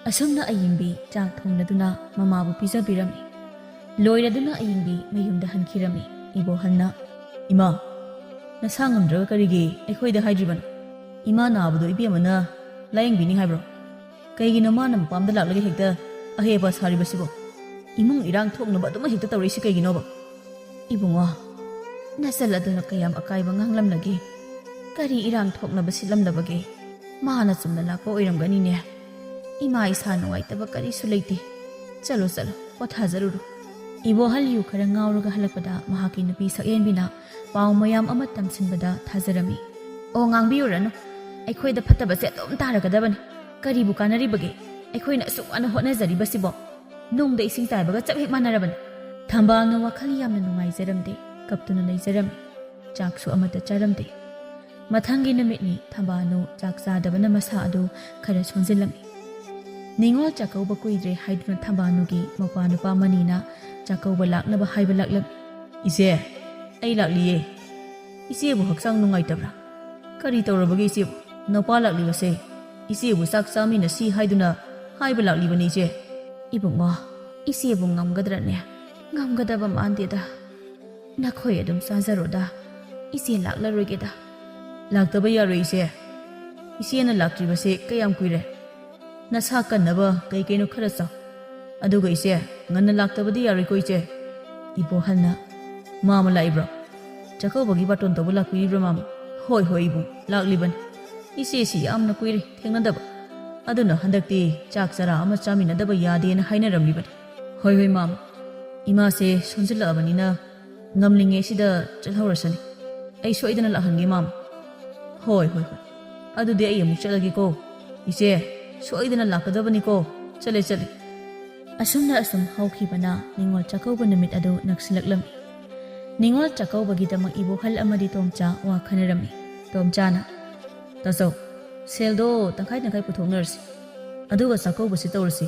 ꯑꯁꯨꯝꯅ ꯑꯌꯤꯡꯕꯤ ꯆꯥꯛ ꯊꯣꯡꯂꯗꯨꯅ ꯃꯃꯥꯕꯨ ꯄꯤꯖꯕꯤꯔꯝꯃꯤ꯫ ꯂꯣꯏꯔꯗꯨꯅ ꯑꯌꯤꯡꯕꯤ ꯃꯌꯨꯝꯗ ꯍꯟꯈꯤꯔꯝꯃꯤ꯫ ꯏꯕꯣꯍꯜꯅ, "ꯏꯃꯥ, ꯅꯁꯥ ꯉꯝꯗ꯭ꯔꯒ ꯀꯔꯤꯒꯤ ꯑꯩꯈꯣꯏꯗ ꯍꯥꯏꯗ꯭ꯔꯤꯕꯅꯣ? ꯏꯃꯥ ꯅꯥꯕꯗꯣ ꯏꯕꯦꯝꯃꯅ ꯂꯥꯌꯦꯡꯕꯤꯅꯤ ꯍꯥꯏꯕ꯭ꯔꯣ? ꯀꯩꯒꯤꯅꯣ ꯃꯥꯅ ꯃꯄꯥꯝꯗ ꯂꯥꯛꯂꯒ ꯍꯦꯛꯇ ꯑꯍꯩ ꯑꯄꯥ ꯁꯥꯔꯤꯕꯁꯤꯕꯣ? ꯏꯃꯨꯡ ꯏꯔꯥꯡ ꯊꯣꯛꯅꯕ ꯑꯗꯨꯃꯛ ꯍꯦꯛꯇ ꯇꯧꯔꯛꯏꯁꯤ ꯀꯩꯒꯤꯅꯣꯕ?" "ꯏꯕꯨꯡꯉꯣ, ꯅꯆꯜ ꯑꯗꯨꯅ ꯀꯌꯥꯝ ꯑꯀꯥꯏꯕ ꯉꯥꯡꯂꯝꯂꯒꯦ? ꯀꯔꯤ ꯏꯔꯥꯡ ꯊꯣꯛꯅꯕ ꯁꯤꯜꯂꯝꯂꯕꯒꯦ? ꯃꯥꯅ ꯆꯨꯝꯅ ꯂꯥꯛꯄ ꯑꯣꯏꯔꯝꯒꯅꯤꯅꯦ꯫ ꯏꯃꯥ ꯏꯁꯥ ꯅꯨꯡꯉꯥꯏꯇꯕ ꯀꯔꯤꯁꯨ ꯂꯩꯇꯦ꯫ ꯆꯠꯂꯣ, ꯆꯠꯂꯣ, ꯄꯣꯊꯥꯖꯔꯨꯔꯣ꯫" ꯏꯕꯣꯍꯜ ꯌꯨ ꯈꯔ ꯉꯥꯎꯔꯒ ꯍꯜꯂꯛꯄꯗ ꯃꯍꯥꯛꯀꯤ ꯅꯨꯄꯤ ꯁꯛꯍꯦꯟꯕꯤꯅ ꯄꯥꯎ ꯃꯌꯥꯝ ꯑꯃ ꯇꯝꯁꯤꯟꯕꯗ ꯊꯥꯖꯔꯝꯃꯤ꯫ "ꯑꯣ, ꯉꯥꯡꯕꯤꯔꯨꯔꯅꯨ꯫ ꯑꯩꯈꯣꯏꯗ ꯐꯠꯇꯕꯁꯦ ꯑꯗꯨꯝ ꯇꯥꯔꯒꯗꯕꯅꯤ꯫ ꯀꯔꯤꯕꯨ ꯀꯥꯟꯅꯔꯤꯕꯒꯦ ꯑꯩꯈꯣꯏꯅ ꯑꯁꯨꯛ ꯋꯥꯅ ꯍꯣꯠꯅꯖꯔꯤꯕꯁꯤꯕꯣ? ꯅꯨꯡꯗ ꯏꯁꯤꯡ ꯆꯥꯏꯕꯒ ꯆꯞ ꯍꯦꯛ ꯃꯥꯟꯅꯔꯕꯅꯤ꯫" ꯊꯝꯕꯥꯜꯅ ꯋꯥꯈꯜ ꯌꯥꯝꯅ ꯅꯨꯡꯉꯥꯏꯖꯔꯝꯗꯦ꯫ ꯀꯞꯇꯨꯅ ꯂꯩꯖꯔꯝꯃꯤ꯫ ꯆꯥꯛꯁꯨ ꯑꯃꯠꯇ ꯆꯥꯔꯝꯗꯦ꯫ ꯃꯊꯪꯒꯤ ꯅꯨꯃꯤꯠꯅꯤ ꯊꯝꯕꯥꯜꯅꯨ ꯆꯥꯛ ꯆꯥꯗꯕꯅ ꯃꯁꯥ ꯑꯗꯨ ꯈꯔ ꯁꯣꯟꯖꯤꯜꯂꯝꯃꯤ꯫ ꯅꯤꯉꯣꯜ ꯆꯥꯛꯀꯧꯕ ꯀꯨꯏꯗ꯭ꯔꯦ ꯍꯥꯏꯗꯨꯅ ꯊꯝꯕꯥꯜꯅꯨꯒꯤ ꯃꯧꯄ꯭ꯋꯥ ꯅꯨꯄꯥ ꯃꯅꯤꯅ ꯆꯥꯛꯀꯧꯕ ꯂꯥꯛꯅꯕ ꯍꯥꯏꯕ ꯂꯥꯛꯂꯝꯃꯤ꯫ "ꯏꯆꯦ, ꯑꯩ ꯂꯥꯛꯂꯤꯌꯦ꯫ ꯏꯆꯦꯕꯨ ꯍꯛꯆꯥꯡ ꯅꯨꯡꯉꯥꯏꯇꯕ꯭ꯔꯥ? ꯀꯔꯤ ꯇꯧꯔꯕꯒꯦ ꯏꯆꯦꯕꯨ? ꯅꯨꯄꯥ ꯂꯥꯛꯂꯤꯕꯁꯦ ꯏꯆꯦꯕꯨ ꯆꯥꯛ ꯆꯥꯃꯤꯟꯅꯁꯤ ꯍꯥꯏꯗꯨꯅ ꯍꯥꯏꯕ ꯂꯥꯛꯂꯤꯕꯅꯤ ꯏꯆꯦ꯫" "ꯏꯕꯨꯡꯉꯣ, ꯏꯆꯦꯕꯨ ꯉꯝꯒꯗ꯭ꯔꯅꯦ? ꯉꯝꯒꯗꯕ ꯃꯥꯟꯗꯦꯗ꯫ ꯅꯈꯣꯏ ꯑꯗꯨꯝ ꯆꯥꯖꯔꯣꯗ꯫ ꯏꯆꯦ ꯂꯥꯛꯂꯔꯣꯏꯒꯦꯗ꯫" "ꯂꯥꯛꯇꯕ ꯌꯥꯔꯣꯏ ꯏꯆꯦ꯫ ꯏꯆꯦꯅ ꯂꯥꯛꯇ꯭ꯔꯤꯕꯁꯦ ꯀꯌꯥꯝ ꯀꯨꯏꯔꯦ? ꯅꯁꯥ ꯀꯟꯅꯕ ꯀꯩ ꯀꯩꯅꯣ ꯈꯔ ꯆꯥꯎ꯫ ꯑꯗꯨꯒ ꯏꯆꯦ, ꯉꯟꯅ ꯂꯥꯛꯇꯕꯗꯤ ꯌꯥꯔꯣꯏꯀꯣ ꯏꯆꯦ꯫" ꯏꯕꯣꯍꯜꯅ, "ꯃꯥꯃ ꯂꯥꯛꯏꯕ꯭ꯔꯣ? ꯆꯥꯛꯀꯧꯕꯒꯤ ꯕꯥꯇꯣꯟ ꯇꯧꯕ ꯂꯥꯛꯄꯤꯔꯤꯕ꯭ꯔꯣ ꯃꯥꯃ?" "ꯍꯣꯏ, ꯍꯣꯏ ꯏꯕꯨꯡ, ꯂꯥꯛꯂꯤꯕꯅꯤ꯫ ꯏꯆꯦꯁꯤ ꯌꯥꯝꯅ ꯀꯨꯏꯔꯦ ꯊꯦꯡꯅꯗꯕ꯫ ꯑꯗꯨꯅ ꯍꯟꯗꯛꯇꯤ ꯆꯥꯛ ꯆꯔꯥ ꯑꯃ ꯆꯥꯃꯤꯟꯅꯗꯕ ꯌꯥꯗꯦꯅ ꯍꯥꯏꯅꯔꯝꯂꯤꯕꯅꯤ꯫" "ꯍꯣꯏ, ꯍꯣꯏ ꯃꯥꯃ, ꯏꯃꯥꯁꯦ ꯁꯣꯟꯖꯤꯜꯂꯛꯂꯕꯅꯤꯅ ꯉꯝꯂꯤꯉꯩꯁꯤꯗ ꯆꯠꯍꯧꯔꯁꯅꯤ꯫ ꯑꯩ ꯁꯣꯏꯗꯅ ꯂꯥꯛꯍꯟꯒꯦ ꯃꯥꯃ꯫" "ꯍꯣꯏ, ꯍꯣꯏ, ꯍꯣꯏ꯫ ꯑꯗꯨꯗꯤ ꯑꯩ ꯑꯃꯨꯛ ꯆꯠꯂꯒꯦꯀꯣ꯫ ꯏꯆꯦ, ꯁꯣꯏꯗꯅ ꯂꯥꯛꯀꯗꯕꯅꯤꯀꯣ꯫" ꯆꯠꯂꯦ, ꯆꯠꯂꯦ꯫ ꯑꯁꯨꯝꯅ ꯑꯁꯨꯝ ꯍꯧꯈꯤꯕꯅ ꯅꯤꯉꯣꯜ ꯆꯥꯛꯀꯧꯕ ꯅꯨꯃꯤꯠ ꯑꯗꯨ ꯅꯛꯁꯤꯜꯂꯛꯂꯝꯃꯤ꯫ ꯅꯤꯉꯣꯜ ꯆꯥꯛꯀꯧꯕꯒꯤꯗꯃꯛ ꯏꯕꯣꯍꯜ ꯑꯃꯗꯤ ꯇꯣꯝꯆꯥ ꯋꯥ ꯈꯟꯅꯔꯝꯃꯤ꯫ ꯇꯣꯝꯆꯥꯅ, "ꯇꯥꯆꯧ, ꯁꯦꯜꯗꯣ ꯇꯪꯈꯥꯏ ꯇꯪꯈꯥꯏ ꯄꯨꯊꯣꯛꯅꯔꯁꯤ, ꯑꯗꯨꯒ ꯆꯥꯛꯀꯧꯕꯁꯤ ꯇꯧꯔꯁꯤ꯫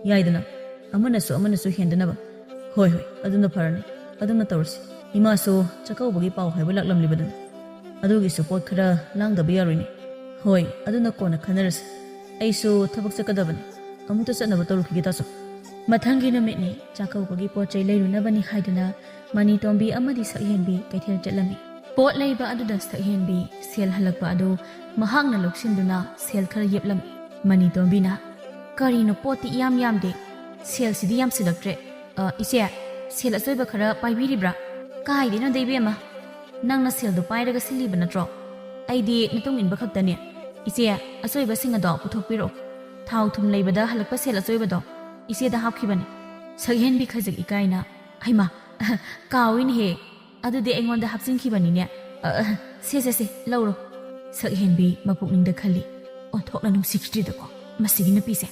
ꯌꯥꯏꯗꯅ, ꯑꯃꯅꯁꯨ ꯑꯃꯅꯁꯨ ꯍꯦꯟꯗꯅꯕ꯫" "ꯍꯣꯏ, ꯍꯣꯏ, ꯑꯗꯨꯅ ꯐꯔꯅꯤ, ꯑꯗꯨꯅ ꯇꯧꯔꯁꯤ꯫ ꯏꯃꯥꯁꯨ ꯆꯥꯛꯀꯧꯕꯒꯤ ꯄꯥꯎ ꯍꯥꯏꯕ ꯂꯥꯛꯂꯝꯂꯤꯕꯗꯨꯅꯤ꯫ ꯑꯗꯨꯒꯤꯁꯨ ꯄꯣꯠ ꯈꯔ ꯂꯥꯡꯗꯕ ꯌꯥꯔꯣꯏꯅꯦ꯫" "ꯍꯣꯏ, ꯑꯗꯨꯅ ꯀꯣꯟꯅ ꯈꯟꯅꯔꯁꯤ꯫ ꯑꯩꯁꯨ ꯊꯕꯛ ꯆꯠꯀꯗꯕꯅꯤ꯫ ꯑꯃꯨꯛꯇ ꯆꯠꯅꯕ ꯇꯧꯔꯨꯈꯤꯒꯦ, ꯇꯥꯆꯧ꯫" ꯃꯊꯪꯒꯤ ꯅꯨꯃꯤꯠꯅꯤ꯫ ꯆꯥꯛꯀꯧꯕꯒꯤ ꯄꯣꯠ ꯆꯩ ꯂꯩꯔꯨꯅꯕꯅꯤ ꯍꯥꯏꯗꯨꯅ ꯃꯅꯤꯇꯣꯝꯕꯤ ꯑꯃꯗꯤ ꯁꯛꯍꯦꯟꯕꯤ ꯀꯩꯊꯦꯜ ꯆꯠꯂꯝꯃꯤ꯫ ꯄꯣꯠ ꯂꯩꯕ ꯑꯗꯨꯗ ꯁꯛꯍꯦꯟꯕꯤ ꯁꯦꯜ ꯍꯜꯂꯛꯄ ꯑꯗꯨ ꯃꯍꯥꯛꯅ ꯂꯧꯁꯤꯟꯗꯨꯅ ꯁꯦꯜ ꯈꯔ ꯌꯦꯞꯂꯝꯃꯤ꯫ ꯃꯅꯤꯇꯣꯝꯕꯤꯅ, "ꯀꯔꯤꯅꯣ, ꯄꯣꯠꯇꯤ ꯏꯌꯥꯝ ꯌꯥꯝꯗꯦ, ꯁꯦꯜꯁꯤꯗꯤ ꯌꯥꯝꯁꯤꯜꯂꯛꯇ꯭ꯔꯦ꯫ ꯑ, ꯏꯆꯦ, ꯁꯦꯜ ꯑꯆꯣꯏꯕ ꯈꯔ ꯄꯥꯏꯕꯤꯔꯤꯕ꯭ꯔꯥ?" "ꯀꯥꯏꯗꯩꯅꯣꯗ, ꯏꯕꯦꯝꯃ, ꯅꯪꯅ ꯁꯦꯜꯗꯣ ꯄꯥꯏꯔꯒ ꯁꯤꯜꯂꯤꯕ ꯅꯠꯇ꯭ꯔꯣ? ꯑꯩꯗꯤ ꯅꯇꯨꯡ ꯏꯟꯕ ꯈꯛꯇꯅꯦ꯫ ꯏꯆꯦ, ꯑꯆꯣꯏꯕꯁꯤꯡ ꯑꯗꯣ ꯄꯨꯊꯣꯛꯄꯤꯔꯛꯑꯣ꯫ ꯊꯥꯎ ꯊꯨꯝ ꯂꯩꯕꯗ ꯍꯜꯂꯛꯄ ꯁꯦꯜ ꯑꯆꯣꯏꯕꯗꯣ ꯏꯆꯦꯗ ꯍꯥꯞꯈꯤꯕꯅꯦ꯫" ꯁꯛꯍꯦꯟꯕꯤ ꯈꯖꯤꯛ ꯏꯀꯥꯏꯅ, "ꯍꯩꯃꯥ, ꯀꯥꯎꯏꯅꯦꯍꯦ, ꯑꯗꯨꯗꯤ ꯑꯩꯉꯣꯟꯗ ꯍꯥꯞꯆꯤꯟꯈꯤꯕꯅꯤꯅꯦ꯫ ꯑ, ꯑ, ꯁꯦ, ꯁꯦ, ꯁꯦ, ꯂꯧꯔꯣ꯫" ꯁꯛꯍꯦꯟꯕꯤ ꯃꯄꯨꯛꯅꯤꯡꯗ ꯈꯜꯂꯤ, "ꯑꯣꯟꯊꯣꯛꯅ ꯅꯨꯡꯁꯤꯈꯤꯗ꯭ꯔꯤꯗꯀꯣ ꯃꯁꯤꯒꯤ ꯅꯨꯄꯤꯁꯦ꯫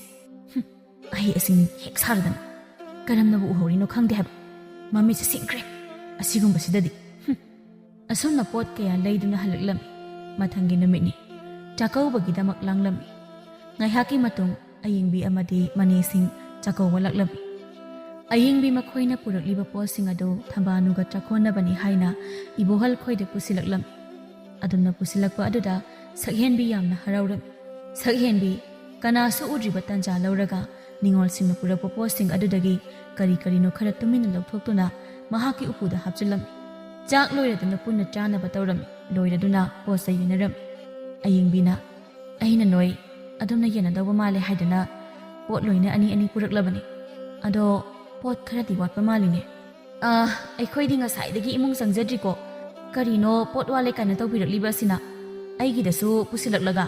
ꯍꯨꯝ, ꯑꯍꯩ ꯑꯁꯤꯡ ꯍꯦꯛ ꯁꯥꯔꯗꯅ꯫ ꯀꯔꯝꯅꯕꯨ ꯎꯍꯧꯔꯤꯅꯣ ꯈꯪꯗꯦ ꯍꯥꯏꯕ꯫ ꯃꯃꯤꯠꯁꯦ ꯁꯤꯡꯈ꯭ꯔꯦ ꯑꯁꯤꯒꯨꯝꯕꯁꯤꯗꯗꯤ꯫" ꯍꯨꯝ꯫ ꯑꯁꯨꯝꯅ ꯄꯣꯠ ꯀꯌꯥ ꯂꯩꯗꯨꯅ ꯍꯜꯂꯛꯂꯝꯃꯤ꯫ ꯃꯊꯪꯒꯤ ꯅꯨꯃꯤꯠꯅꯤ꯫ ꯆꯥꯛꯀꯧꯕꯒꯤꯗꯃꯛ ꯂꯥꯡꯂꯝꯃꯤ꯫ ꯉꯥꯏꯍꯥꯛꯀꯤ ꯃꯇꯨꯡ ꯑꯌꯤꯡꯕꯤ ꯑꯃꯗꯤ ꯃꯅꯦꯁꯤꯡ ꯆꯥꯛꯀꯧꯕ ꯂꯥꯛꯂꯝꯃꯤ꯫ ꯑꯌꯤꯡꯕꯤ ꯃꯈꯣꯏꯅ ꯄꯨꯔꯛꯂꯤꯕ ꯄꯣꯠꯁꯤꯡ ꯑꯗꯨ ꯊꯝꯕꯥꯅꯨꯒ ꯆꯥꯛꯀꯣꯟꯅꯕꯅꯤ ꯍꯥꯏꯅ ꯏꯕꯣꯍꯜ ꯈꯣꯏꯗ ꯄꯨꯁꯤꯜꯂꯛꯂꯝꯃꯤ꯫ ꯑꯗꯨꯝꯅ ꯄꯨꯁꯤꯜꯂꯛꯄ ꯑꯗꯨꯗ ꯁꯛꯍꯦꯟꯕꯤ ꯌꯥꯝꯅ ꯍꯔꯥꯎꯔꯝꯃꯤ꯫ ꯁꯛꯍꯦꯟꯕꯤ ꯀꯅꯥꯁꯨ ꯎꯗ꯭ꯔꯤꯕ ꯇꯥꯟꯖꯥ ꯂꯧꯔꯒ ꯅꯤꯉꯣꯜꯁꯤꯡꯅ ꯄꯨꯔꯛꯄ ꯄꯣꯠꯁꯤꯡ ꯑꯗꯨꯗꯒꯤ ꯀꯔꯤ ꯀꯔꯤꯅꯣ ꯈꯔ ꯇꯨꯃꯤꯟꯅ ꯂꯧꯊꯣꯛꯇꯨꯅ ꯃꯍꯥꯛꯀꯤ ꯎꯄꯨꯗ ꯍꯥꯞꯆꯤꯜꯂꯝꯃꯤ꯫ ꯆꯥꯛ ꯂꯣꯏꯔꯗꯨꯅ ꯄꯨꯟꯅ ꯆꯥꯅꯕ ꯇꯧꯔꯝꯃꯤ꯫ ꯂꯣꯏꯔꯗꯨꯅ ꯄꯣꯠ ꯆꯩ ꯌꯦꯟꯅꯔꯝꯃꯤ꯫ ꯑꯌꯤꯡꯕꯤꯅ, "ꯑꯩꯅ ꯅꯣꯏ ꯑꯗꯨꯝꯅ ꯌꯦꯟꯅꯗꯧꯕ ꯃꯥꯜꯂꯦ ꯍꯥꯏꯗꯨꯅ ꯄꯣꯠ ꯂꯣꯏꯅ ꯑꯅꯤ ꯑꯅꯤ ꯄꯨꯔꯛꯂꯕꯅꯤ꯫ ꯑꯗꯣ ꯄꯣꯠ ꯈꯔꯗꯤ ꯋꯥꯠꯄ ꯃꯥꯜꯂꯤꯅꯦ꯫" "ꯑ, ꯑꯩꯈꯣꯏꯗꯤ ꯉꯁꯥꯏꯗꯒꯤ ꯏꯃꯨꯡ ꯆꯪꯖꯗ꯭ꯔꯤꯀꯣ꯫ ꯀꯔꯤꯅꯣ ꯄꯣꯠ ꯋꯥꯠꯂꯦ ꯀꯥꯏꯅ ꯇꯧꯕꯤꯔꯛꯂꯤꯕ ꯑꯁꯤꯅ? ꯑꯩꯒꯤꯗꯁꯨ ꯄꯨꯁꯤꯜꯂꯛꯂꯒ?"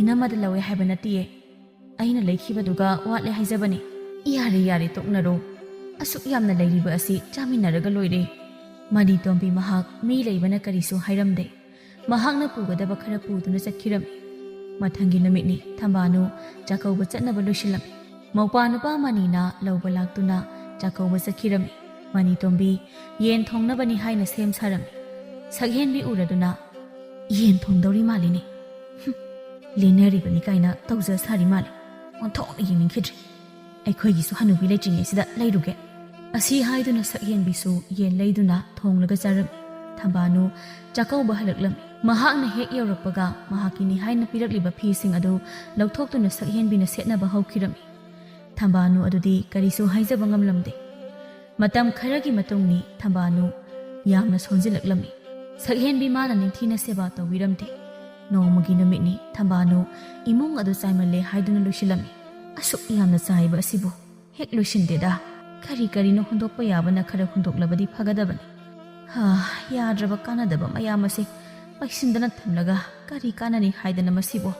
"ꯏꯅꯝꯃꯗ ꯂꯧꯋꯦ ꯍꯥꯏꯕ ꯅꯠꯇꯤꯌꯦ꯫ ꯑꯩꯅ ꯂꯩꯈꯤꯕꯗꯨꯒ ꯋꯥꯠꯂꯦ ꯍꯥꯏꯖꯕꯅꯤ꯫" "ꯌꯥꯔꯦ, ꯌꯥꯔꯦ, ꯇꯣꯛꯅꯔꯣ꯫ ꯑꯁꯨꯛ ꯌꯥꯝꯅ ꯂꯩꯔꯤꯕ ꯑꯁꯤ ꯆꯥꯃꯤꯟꯅꯔꯒ ꯂꯣꯏꯔꯦ꯫" ꯃꯅꯤꯇꯣꯝꯕꯤ ꯃꯍꯥꯛ ꯃꯤ ꯂꯩꯕꯅ ꯀꯔꯤꯁꯨ ꯍꯥꯏꯔꯝꯗꯦ꯫ ꯃꯍꯥꯛꯅ ꯄꯨꯒꯗꯕ ꯈꯔ ꯄꯨꯗꯨꯅ ꯆꯠꯈꯤꯔꯝꯃꯤ꯫ ꯃꯊꯪꯒꯤ ꯅꯨꯃꯤꯠꯅꯤ꯫ ꯊꯝꯕꯥꯅꯨ ꯆꯥꯛꯀꯧꯕ ꯆꯠꯅꯕ ꯂꯣꯏꯁꯤꯜꯂꯝꯃꯤ꯫ ꯃꯧꯄ꯭ꯋꯥ ꯅꯨꯄꯥ ꯃꯅꯤꯅ ꯂꯧꯕ ꯂꯥꯛꯇꯨꯅ ꯆꯥꯛꯀꯧꯕ ꯆꯠꯈꯤꯔꯝꯃꯤ꯫ ꯃꯅꯤꯇꯣꯝꯕꯤ ꯌꯦꯟ ꯊꯣꯡꯅꯕꯅꯤ ꯍꯥꯏꯅ ꯁꯦꯝ ꯁꯥꯔꯝꯃꯤ꯫ ꯁꯛꯍꯦꯟꯕꯤ ꯎꯔꯗꯨꯅ, "ꯌꯦꯟ ꯊꯣꯡꯗꯧꯔꯤ ꯃꯥꯜꯂꯤꯅꯦ꯫ ꯍꯨꯝ, ꯂꯦꯟꯅꯔꯤꯕꯅꯤ ꯀꯥꯏꯅ ꯇꯧꯖ ꯁꯥꯔꯤ ꯃꯥꯜꯂꯤ꯫ ꯑꯣꯟꯊꯣꯛꯅ ꯌꯦꯡꯅꯤꯡꯈꯤꯗ꯭ꯔꯦ꯫ ꯑꯩꯈꯣꯏꯒꯤꯁꯨ ꯍꯅꯨꯕꯤ ꯂꯩꯇ꯭ꯔꯤꯉꯩꯁꯤꯗ ꯂꯩꯔꯨꯒꯦ"꯫ ꯑꯁꯤ ꯍꯥꯏꯗꯨꯅ ꯁꯛꯍꯦꯟꯕꯤꯁꯨ ꯌꯦꯟ ꯂꯩꯗꯨꯅ ꯊꯣꯡꯂꯒ ꯆꯥꯔꯝꯃꯤ꯫ ꯊꯝꯕꯥꯅꯨ ꯆꯥꯛꯀꯧꯕ ꯍꯜꯂꯛꯂꯝꯃꯤ꯫ ꯃꯍꯥꯛꯅ ꯍꯦꯛ ꯌꯧꯔꯛꯄꯒ ꯃꯍꯥꯛꯀꯤꯅꯤ ꯍꯥꯏꯅ ꯄꯤꯔꯛꯂꯤꯕ ꯐꯤꯁꯤꯡ ꯑꯗꯨ ꯂꯧꯊꯣꯛꯇꯨꯅ ꯁꯛꯍꯦꯟꯕꯤꯅ ꯁꯦꯠꯅꯕ ꯍꯧꯈꯤꯔꯝꯃꯤ꯫ ꯊꯝꯕꯥꯅꯨ ꯑꯗꯨꯗꯤ ꯀꯔꯤꯁꯨ ꯍꯥꯏꯖꯕ ꯉꯝꯂꯝꯗꯦ꯫ ꯃꯇꯝ ꯈꯔꯒꯤ ꯃꯇꯨꯡꯅꯤ ꯊꯝꯕꯥꯅꯨ ꯌꯥꯝꯅ ꯁꯣꯟꯖꯤꯜꯂꯛꯂꯝꯃꯤ꯫ ꯁꯛꯍꯦꯟꯕꯤ ꯃꯥꯅ ꯅꯤꯡꯊꯤꯅ ꯁꯦꯕꯥ ꯇꯧꯕꯤꯔꯝꯗꯦ꯫ ꯅꯣꯡꯃꯒꯤ ꯅꯨꯃꯤꯠꯅꯤ ꯊꯝꯕꯥꯅꯨ ꯏꯃꯨꯡ ꯑꯗꯨ ꯆꯥꯏꯃꯜꯂꯦ ꯍꯥꯏꯗꯨꯅ ꯂꯣꯏꯁꯤꯜꯂꯝꯃꯤ꯫ "ꯑꯁꯨꯛ ꯌꯥꯝꯅ ꯆꯥꯏꯕ ꯑꯁꯤꯕꯨ ꯍꯦꯛ ꯂꯣꯏꯁꯤꯟꯗꯦꯗ꯫ ꯀꯔꯤ ꯀꯔꯤꯅꯣ ꯍꯨꯟꯗꯣꯛꯄ ꯌꯥꯕꯅ ꯈꯔ ꯍꯨꯟꯗꯣꯛꯂꯕꯗꯤ ꯐꯒꯗꯕꯅꯤ꯫ ꯍꯥ, ꯌꯥꯗ꯭ꯔꯕ ꯀꯥꯟꯅꯗꯕ ꯃꯌꯥꯝ ꯑꯁꯦ ꯄꯩꯁꯤꯟꯗꯅ ꯊꯝꯂꯒ ꯀꯔꯤ ꯀꯥꯟꯅꯅꯤ ꯍꯥꯏꯗꯅ ꯃꯁꯤꯕꯨ?"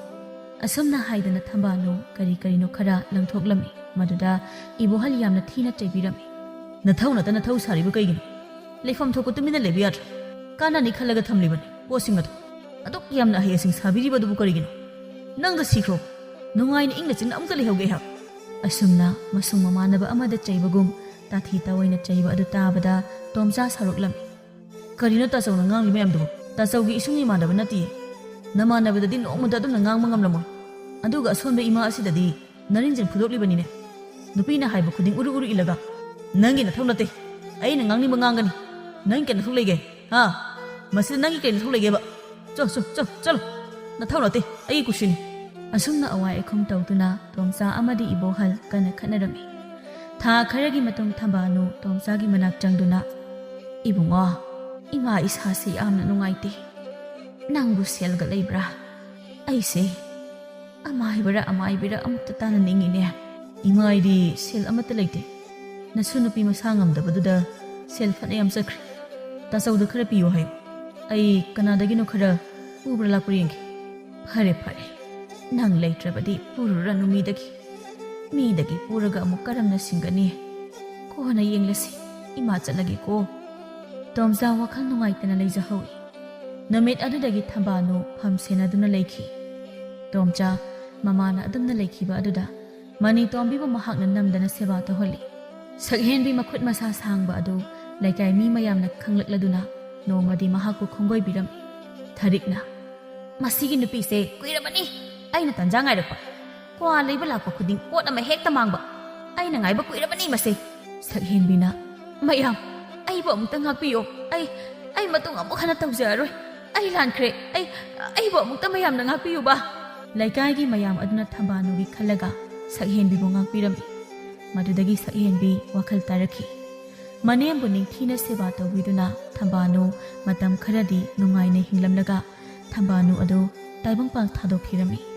ꯑꯁꯨꯝꯅ ꯍꯥꯏꯗꯅ ꯊꯝꯕꯥꯅꯨ ꯀꯔꯤ ꯀꯔꯤꯅꯣ ꯈꯔ ꯂꯪꯊꯣꯛꯂꯝꯃꯤ꯫ ꯃꯗꯨꯗ ꯏꯕꯣꯍꯜ ꯌꯥꯝꯅ ꯊꯤꯅ ꯆꯩꯕꯤꯔꯝꯃꯤ꯫ "ꯅꯊꯧ ꯅꯠꯇ ꯅꯊꯧ ꯁꯥꯔꯤꯕ ꯀꯩꯒꯤꯅꯣ? ꯂꯩꯐꯝ ꯊꯣꯛꯄ ꯇꯨꯃꯤꯟꯅ ꯂꯩꯕ ꯌꯥꯗ꯭ꯔꯥ? ꯀꯥꯟꯅꯅꯤ ꯈꯜꯂꯒ ꯊꯝꯂꯤꯕꯅꯤ ꯄꯣꯠꯁꯤꯡ ꯑꯗꯨ꯫ ꯑꯗꯨꯛ ꯌꯥꯝꯅ ꯑꯍꯩ ꯑꯁꯤꯡ ꯁꯥꯕꯤꯔꯤꯕ ꯑꯗꯨꯕꯨ ꯀꯔꯤꯒꯤꯅꯣ? ꯅꯪꯗ ꯁꯤꯈ꯭ꯔꯣ꯫ ꯅꯨꯡꯉꯥꯏꯅ ꯏꯪꯅ ꯆꯤꯛꯅ ꯑꯃꯨꯛꯇ ꯂꯩꯍꯧꯒꯦ ꯑꯩꯍꯥꯛ"꯫ ꯑꯁꯨꯝꯅ ꯃꯁꯨꯡ ꯃꯃꯥꯟꯅꯕ ꯑꯃꯗ ꯆꯩꯕꯒꯨꯝ ꯇꯥꯊꯤ ꯇꯥꯑꯣꯏꯅ ꯆꯩꯕ ꯑꯗꯨ ꯇꯥꯕꯗ ꯇꯣꯝꯆꯥ ꯁꯥꯎꯔꯛꯂꯝꯃꯤ꯫ "ꯀꯔꯤꯅꯣ ꯇꯥꯆꯧꯅ ꯉꯥꯡꯂꯤ ꯃꯌꯥꯝꯗꯨꯕꯨ? ꯇꯥꯆꯧꯒꯤ ꯏꯁꯨꯡ ꯏꯃꯥꯟꯅꯕ ꯅꯠꯇꯤꯌꯦ꯫ ꯅꯃꯥꯟꯅꯕꯗꯗꯤ ꯅꯣꯡꯃꯇ ꯑꯗꯨꯝꯅ ꯉꯥꯡꯕ ꯉꯝꯂꯝꯃꯣꯏ꯫ ꯑꯗꯨꯒ ꯑꯁꯣꯟꯕ ꯏꯃꯥ ꯑꯁꯤꯗꯗꯤ ꯅꯔꯤꯟꯖꯦꯟ ꯐꯨꯗꯣꯛꯂꯤꯕꯅꯤꯅꯦ꯫ ꯅꯨꯄꯤꯅ ꯍꯥꯏꯕ ꯈꯨꯗꯤꯡ ꯎꯔꯨ ꯎꯔꯨ ꯏꯜꯂꯒ꯫ ꯅꯪꯒꯤ ꯅꯊꯧ ꯅꯠꯇꯦ꯫ ꯑꯩꯅ ꯉꯥꯡꯅꯤꯡꯕ ꯉꯥꯡꯒꯅꯤ꯫ ꯅꯪꯒꯤ ꯀꯩ ꯅꯊꯧ ꯂꯩꯒꯦ? ꯍꯥ? ꯃꯁꯤꯗ ꯅꯪꯒꯤ ꯀꯩ ꯅꯊꯧ ꯂꯩꯒꯦꯕ? ꯆꯣ, ꯆꯣ, ꯆꯣ, ꯆꯠꯂꯣ꯫ ꯅꯊꯧ ꯅꯠꯇꯦ꯫ ꯑꯩꯒꯤ ꯀꯨꯁꯤꯅꯤ꯫ ꯑꯁꯨꯝꯅ ꯑꯋꯥꯏ ꯑꯈꯨꯝ ꯇꯧꯗꯨꯅ ꯇꯣꯝꯆꯥ ꯑꯃꯗꯤ ꯏꯕꯣꯍꯜ ꯀꯟꯅ ꯈꯠꯅꯔꯝꯃꯤ꯫ ꯊꯥ ꯈꯔꯒꯤ ꯃꯇꯨꯡ ꯊꯝꯕꯥꯅꯨ ꯇꯣꯝꯆꯥꯒꯤ ꯃꯅꯥꯛ ꯆꯪꯗꯨꯅ, "ꯏꯕꯨꯡꯉꯣ, ꯏꯃꯥ ꯏꯁꯥꯁꯤ ꯌꯥꯝꯅ ꯅꯨꯡꯉꯥꯏꯇꯦ꯫ ꯅꯪꯕꯨ ꯁꯦꯜꯒ ꯂꯩꯕ꯭ꯔꯥ? ꯑꯩꯁꯦ ꯑꯃꯥꯏꯕꯔ ꯑꯃꯥꯏꯕꯤꯔ ꯑꯃꯨꯛꯇ ꯇꯥꯟꯅꯅꯤꯡꯉꯤꯅꯦ꯫ ꯏꯃꯥꯏꯗꯤ ꯁꯦꯜ ꯑꯃꯠꯇ ꯂꯩꯇꯦ꯫ ꯅꯁꯨ ꯅꯨꯄꯤ ꯃꯁꯥ ꯉꯝꯗꯕꯗꯨꯗ ꯁꯦꯜ ꯐꯅ ꯌꯥꯝ ꯆꯠꯈ꯭ꯔꯦ꯫ ꯇꯥꯆꯧꯗ ꯈꯔ ꯄꯤꯌꯨ ꯍꯥꯏꯌꯨ꯫ ꯑꯩ ꯀꯅꯥꯗꯒꯤꯅꯣ ꯈꯔ ꯄꯨꯕ꯭ꯔꯥ ꯂꯥꯛꯄ꯭ꯔꯥ ꯌꯦꯡꯒꯦ"꯫ "ꯐꯔꯦ, ꯐꯔꯦ꯫ ꯅꯪ ꯂꯩꯇ꯭ꯔꯕꯗꯤ ꯄꯨꯔꯨꯔꯅꯨ ꯃꯤꯗꯒꯤ꯫ ꯃꯤꯗꯒꯤ ꯄꯨꯔꯒ ꯑꯃꯨꯛ ꯀꯔꯝꯅ ꯁꯤꯡꯒꯅꯤ? ꯀꯣꯟꯅ ꯌꯦꯡꯂꯁꯤ꯫ ꯏꯃꯥ ꯆꯠꯂꯒꯦꯀꯣ"꯫ ꯇꯣꯝꯆꯥ ꯋꯥꯈꯜ ꯅꯨꯡꯉꯥꯏꯇꯅ ꯂꯩꯖꯍꯧꯏ꯫ ꯅꯨꯃꯤꯠ ꯑꯗꯨꯗꯒꯤ ꯊꯝꯕꯥꯅꯨ ꯐꯝ ꯁꯦꯟꯅꯗꯨꯅ ꯂꯩꯈꯤ꯫ ꯇꯣꯝꯆꯥ ꯃꯃꯥꯅ ꯑꯗꯨꯝꯅ ꯂꯩꯈꯤꯕ ꯑꯗꯨꯗ ꯃꯅꯤꯇꯣꯝꯕꯤꯕꯨ ꯃꯍꯥꯛꯅ ꯅꯝꯗꯅ ꯁꯦꯕꯥ ꯇꯧꯍꯜꯂꯤ꯫ ꯁꯛꯍꯦꯟꯕꯤ ꯃꯈꯨꯠ ꯃꯁꯥ ꯁꯥꯡꯕ ꯑꯗꯨ ꯂꯩꯀꯥꯏ ꯃꯤ ꯃꯌꯥꯝꯅ ꯈꯪꯂꯛꯂꯗꯨꯅ ꯅꯣꯡꯃꯗꯤ ꯃꯍꯥꯛꯄꯨ ꯈꯣꯡꯒꯣꯏꯕꯤꯔꯝꯃꯤ꯫ ꯊꯔꯤꯛꯅ, "ꯃꯁꯤꯒꯤ ꯅꯨꯄꯤꯁꯦ ꯀꯨꯏꯔꯕꯅꯤ ꯑꯩꯅ ꯇꯟꯖꯥ ꯉꯥꯏꯔꯛꯄ꯫ ꯀ꯭ꯋꯥ ꯂꯩꯕ ꯂꯥꯛꯄ ꯈꯨꯗꯤꯡ ꯄꯣꯠ ꯑꯃ ꯍꯦꯛꯇ ꯃꯥꯡꯕ꯫ ꯑꯩꯅ ꯉꯥꯏꯕ ꯀꯨꯏꯔꯕꯅꯤ ꯃꯁꯦ꯫" ꯁꯛꯍꯦꯟꯕꯤꯅ, "ꯃꯌꯥꯝ, ꯑꯩꯕꯨ ꯑꯃꯨꯛꯇ ꯉꯥꯛꯄꯤꯌꯣ꯫ ꯑꯩ, ꯑꯩ ꯃꯇꯨꯡ ꯑꯃꯨꯛ ꯍꯟꯅ ꯇꯧꯖꯔꯔꯣꯏ꯫ ꯑꯩ ꯂꯥꯟꯈ꯭ꯔꯦ꯫ ꯑꯩ, ꯑꯩꯕꯨ ꯑꯃꯨꯛꯇ ꯃꯌꯥꯝꯅ ꯉꯥꯛꯄꯤꯌꯨꯕ꯫" ꯂꯩꯀꯥꯏꯒꯤ ꯃꯌꯥꯝ ꯑꯗꯨꯅ ꯊꯝꯕꯥꯅꯨꯒꯤ ꯈꯜꯂꯒ ꯁꯛꯍꯦꯟꯕꯤꯕꯨ ꯉꯥꯛꯄꯤꯔꯝꯃꯤ꯫ ꯃꯗꯨꯗꯒꯤ ꯁꯛꯍꯦꯟꯕꯤ ꯋꯥꯈꯜ ꯇꯥꯔꯛꯈꯤ꯫ ꯃꯅꯦꯝꯕꯨ ꯅꯤꯡꯊꯤꯅ ꯁꯦꯕꯥ ꯇꯧꯕꯤꯗꯨꯅ ꯊꯝꯕꯥꯅꯨ ꯃꯇꯝ ꯈꯔꯗꯤ ꯅꯨꯡꯉꯥꯏꯅ ꯍꯤꯡꯂꯝꯂꯒ ꯊꯝꯕꯥꯅꯨ ꯑꯗꯨ ꯇꯥꯏꯕꯪꯄꯥꯟ ꯊꯥꯗꯣꯛꯈꯤꯔꯝꯃꯤ꯫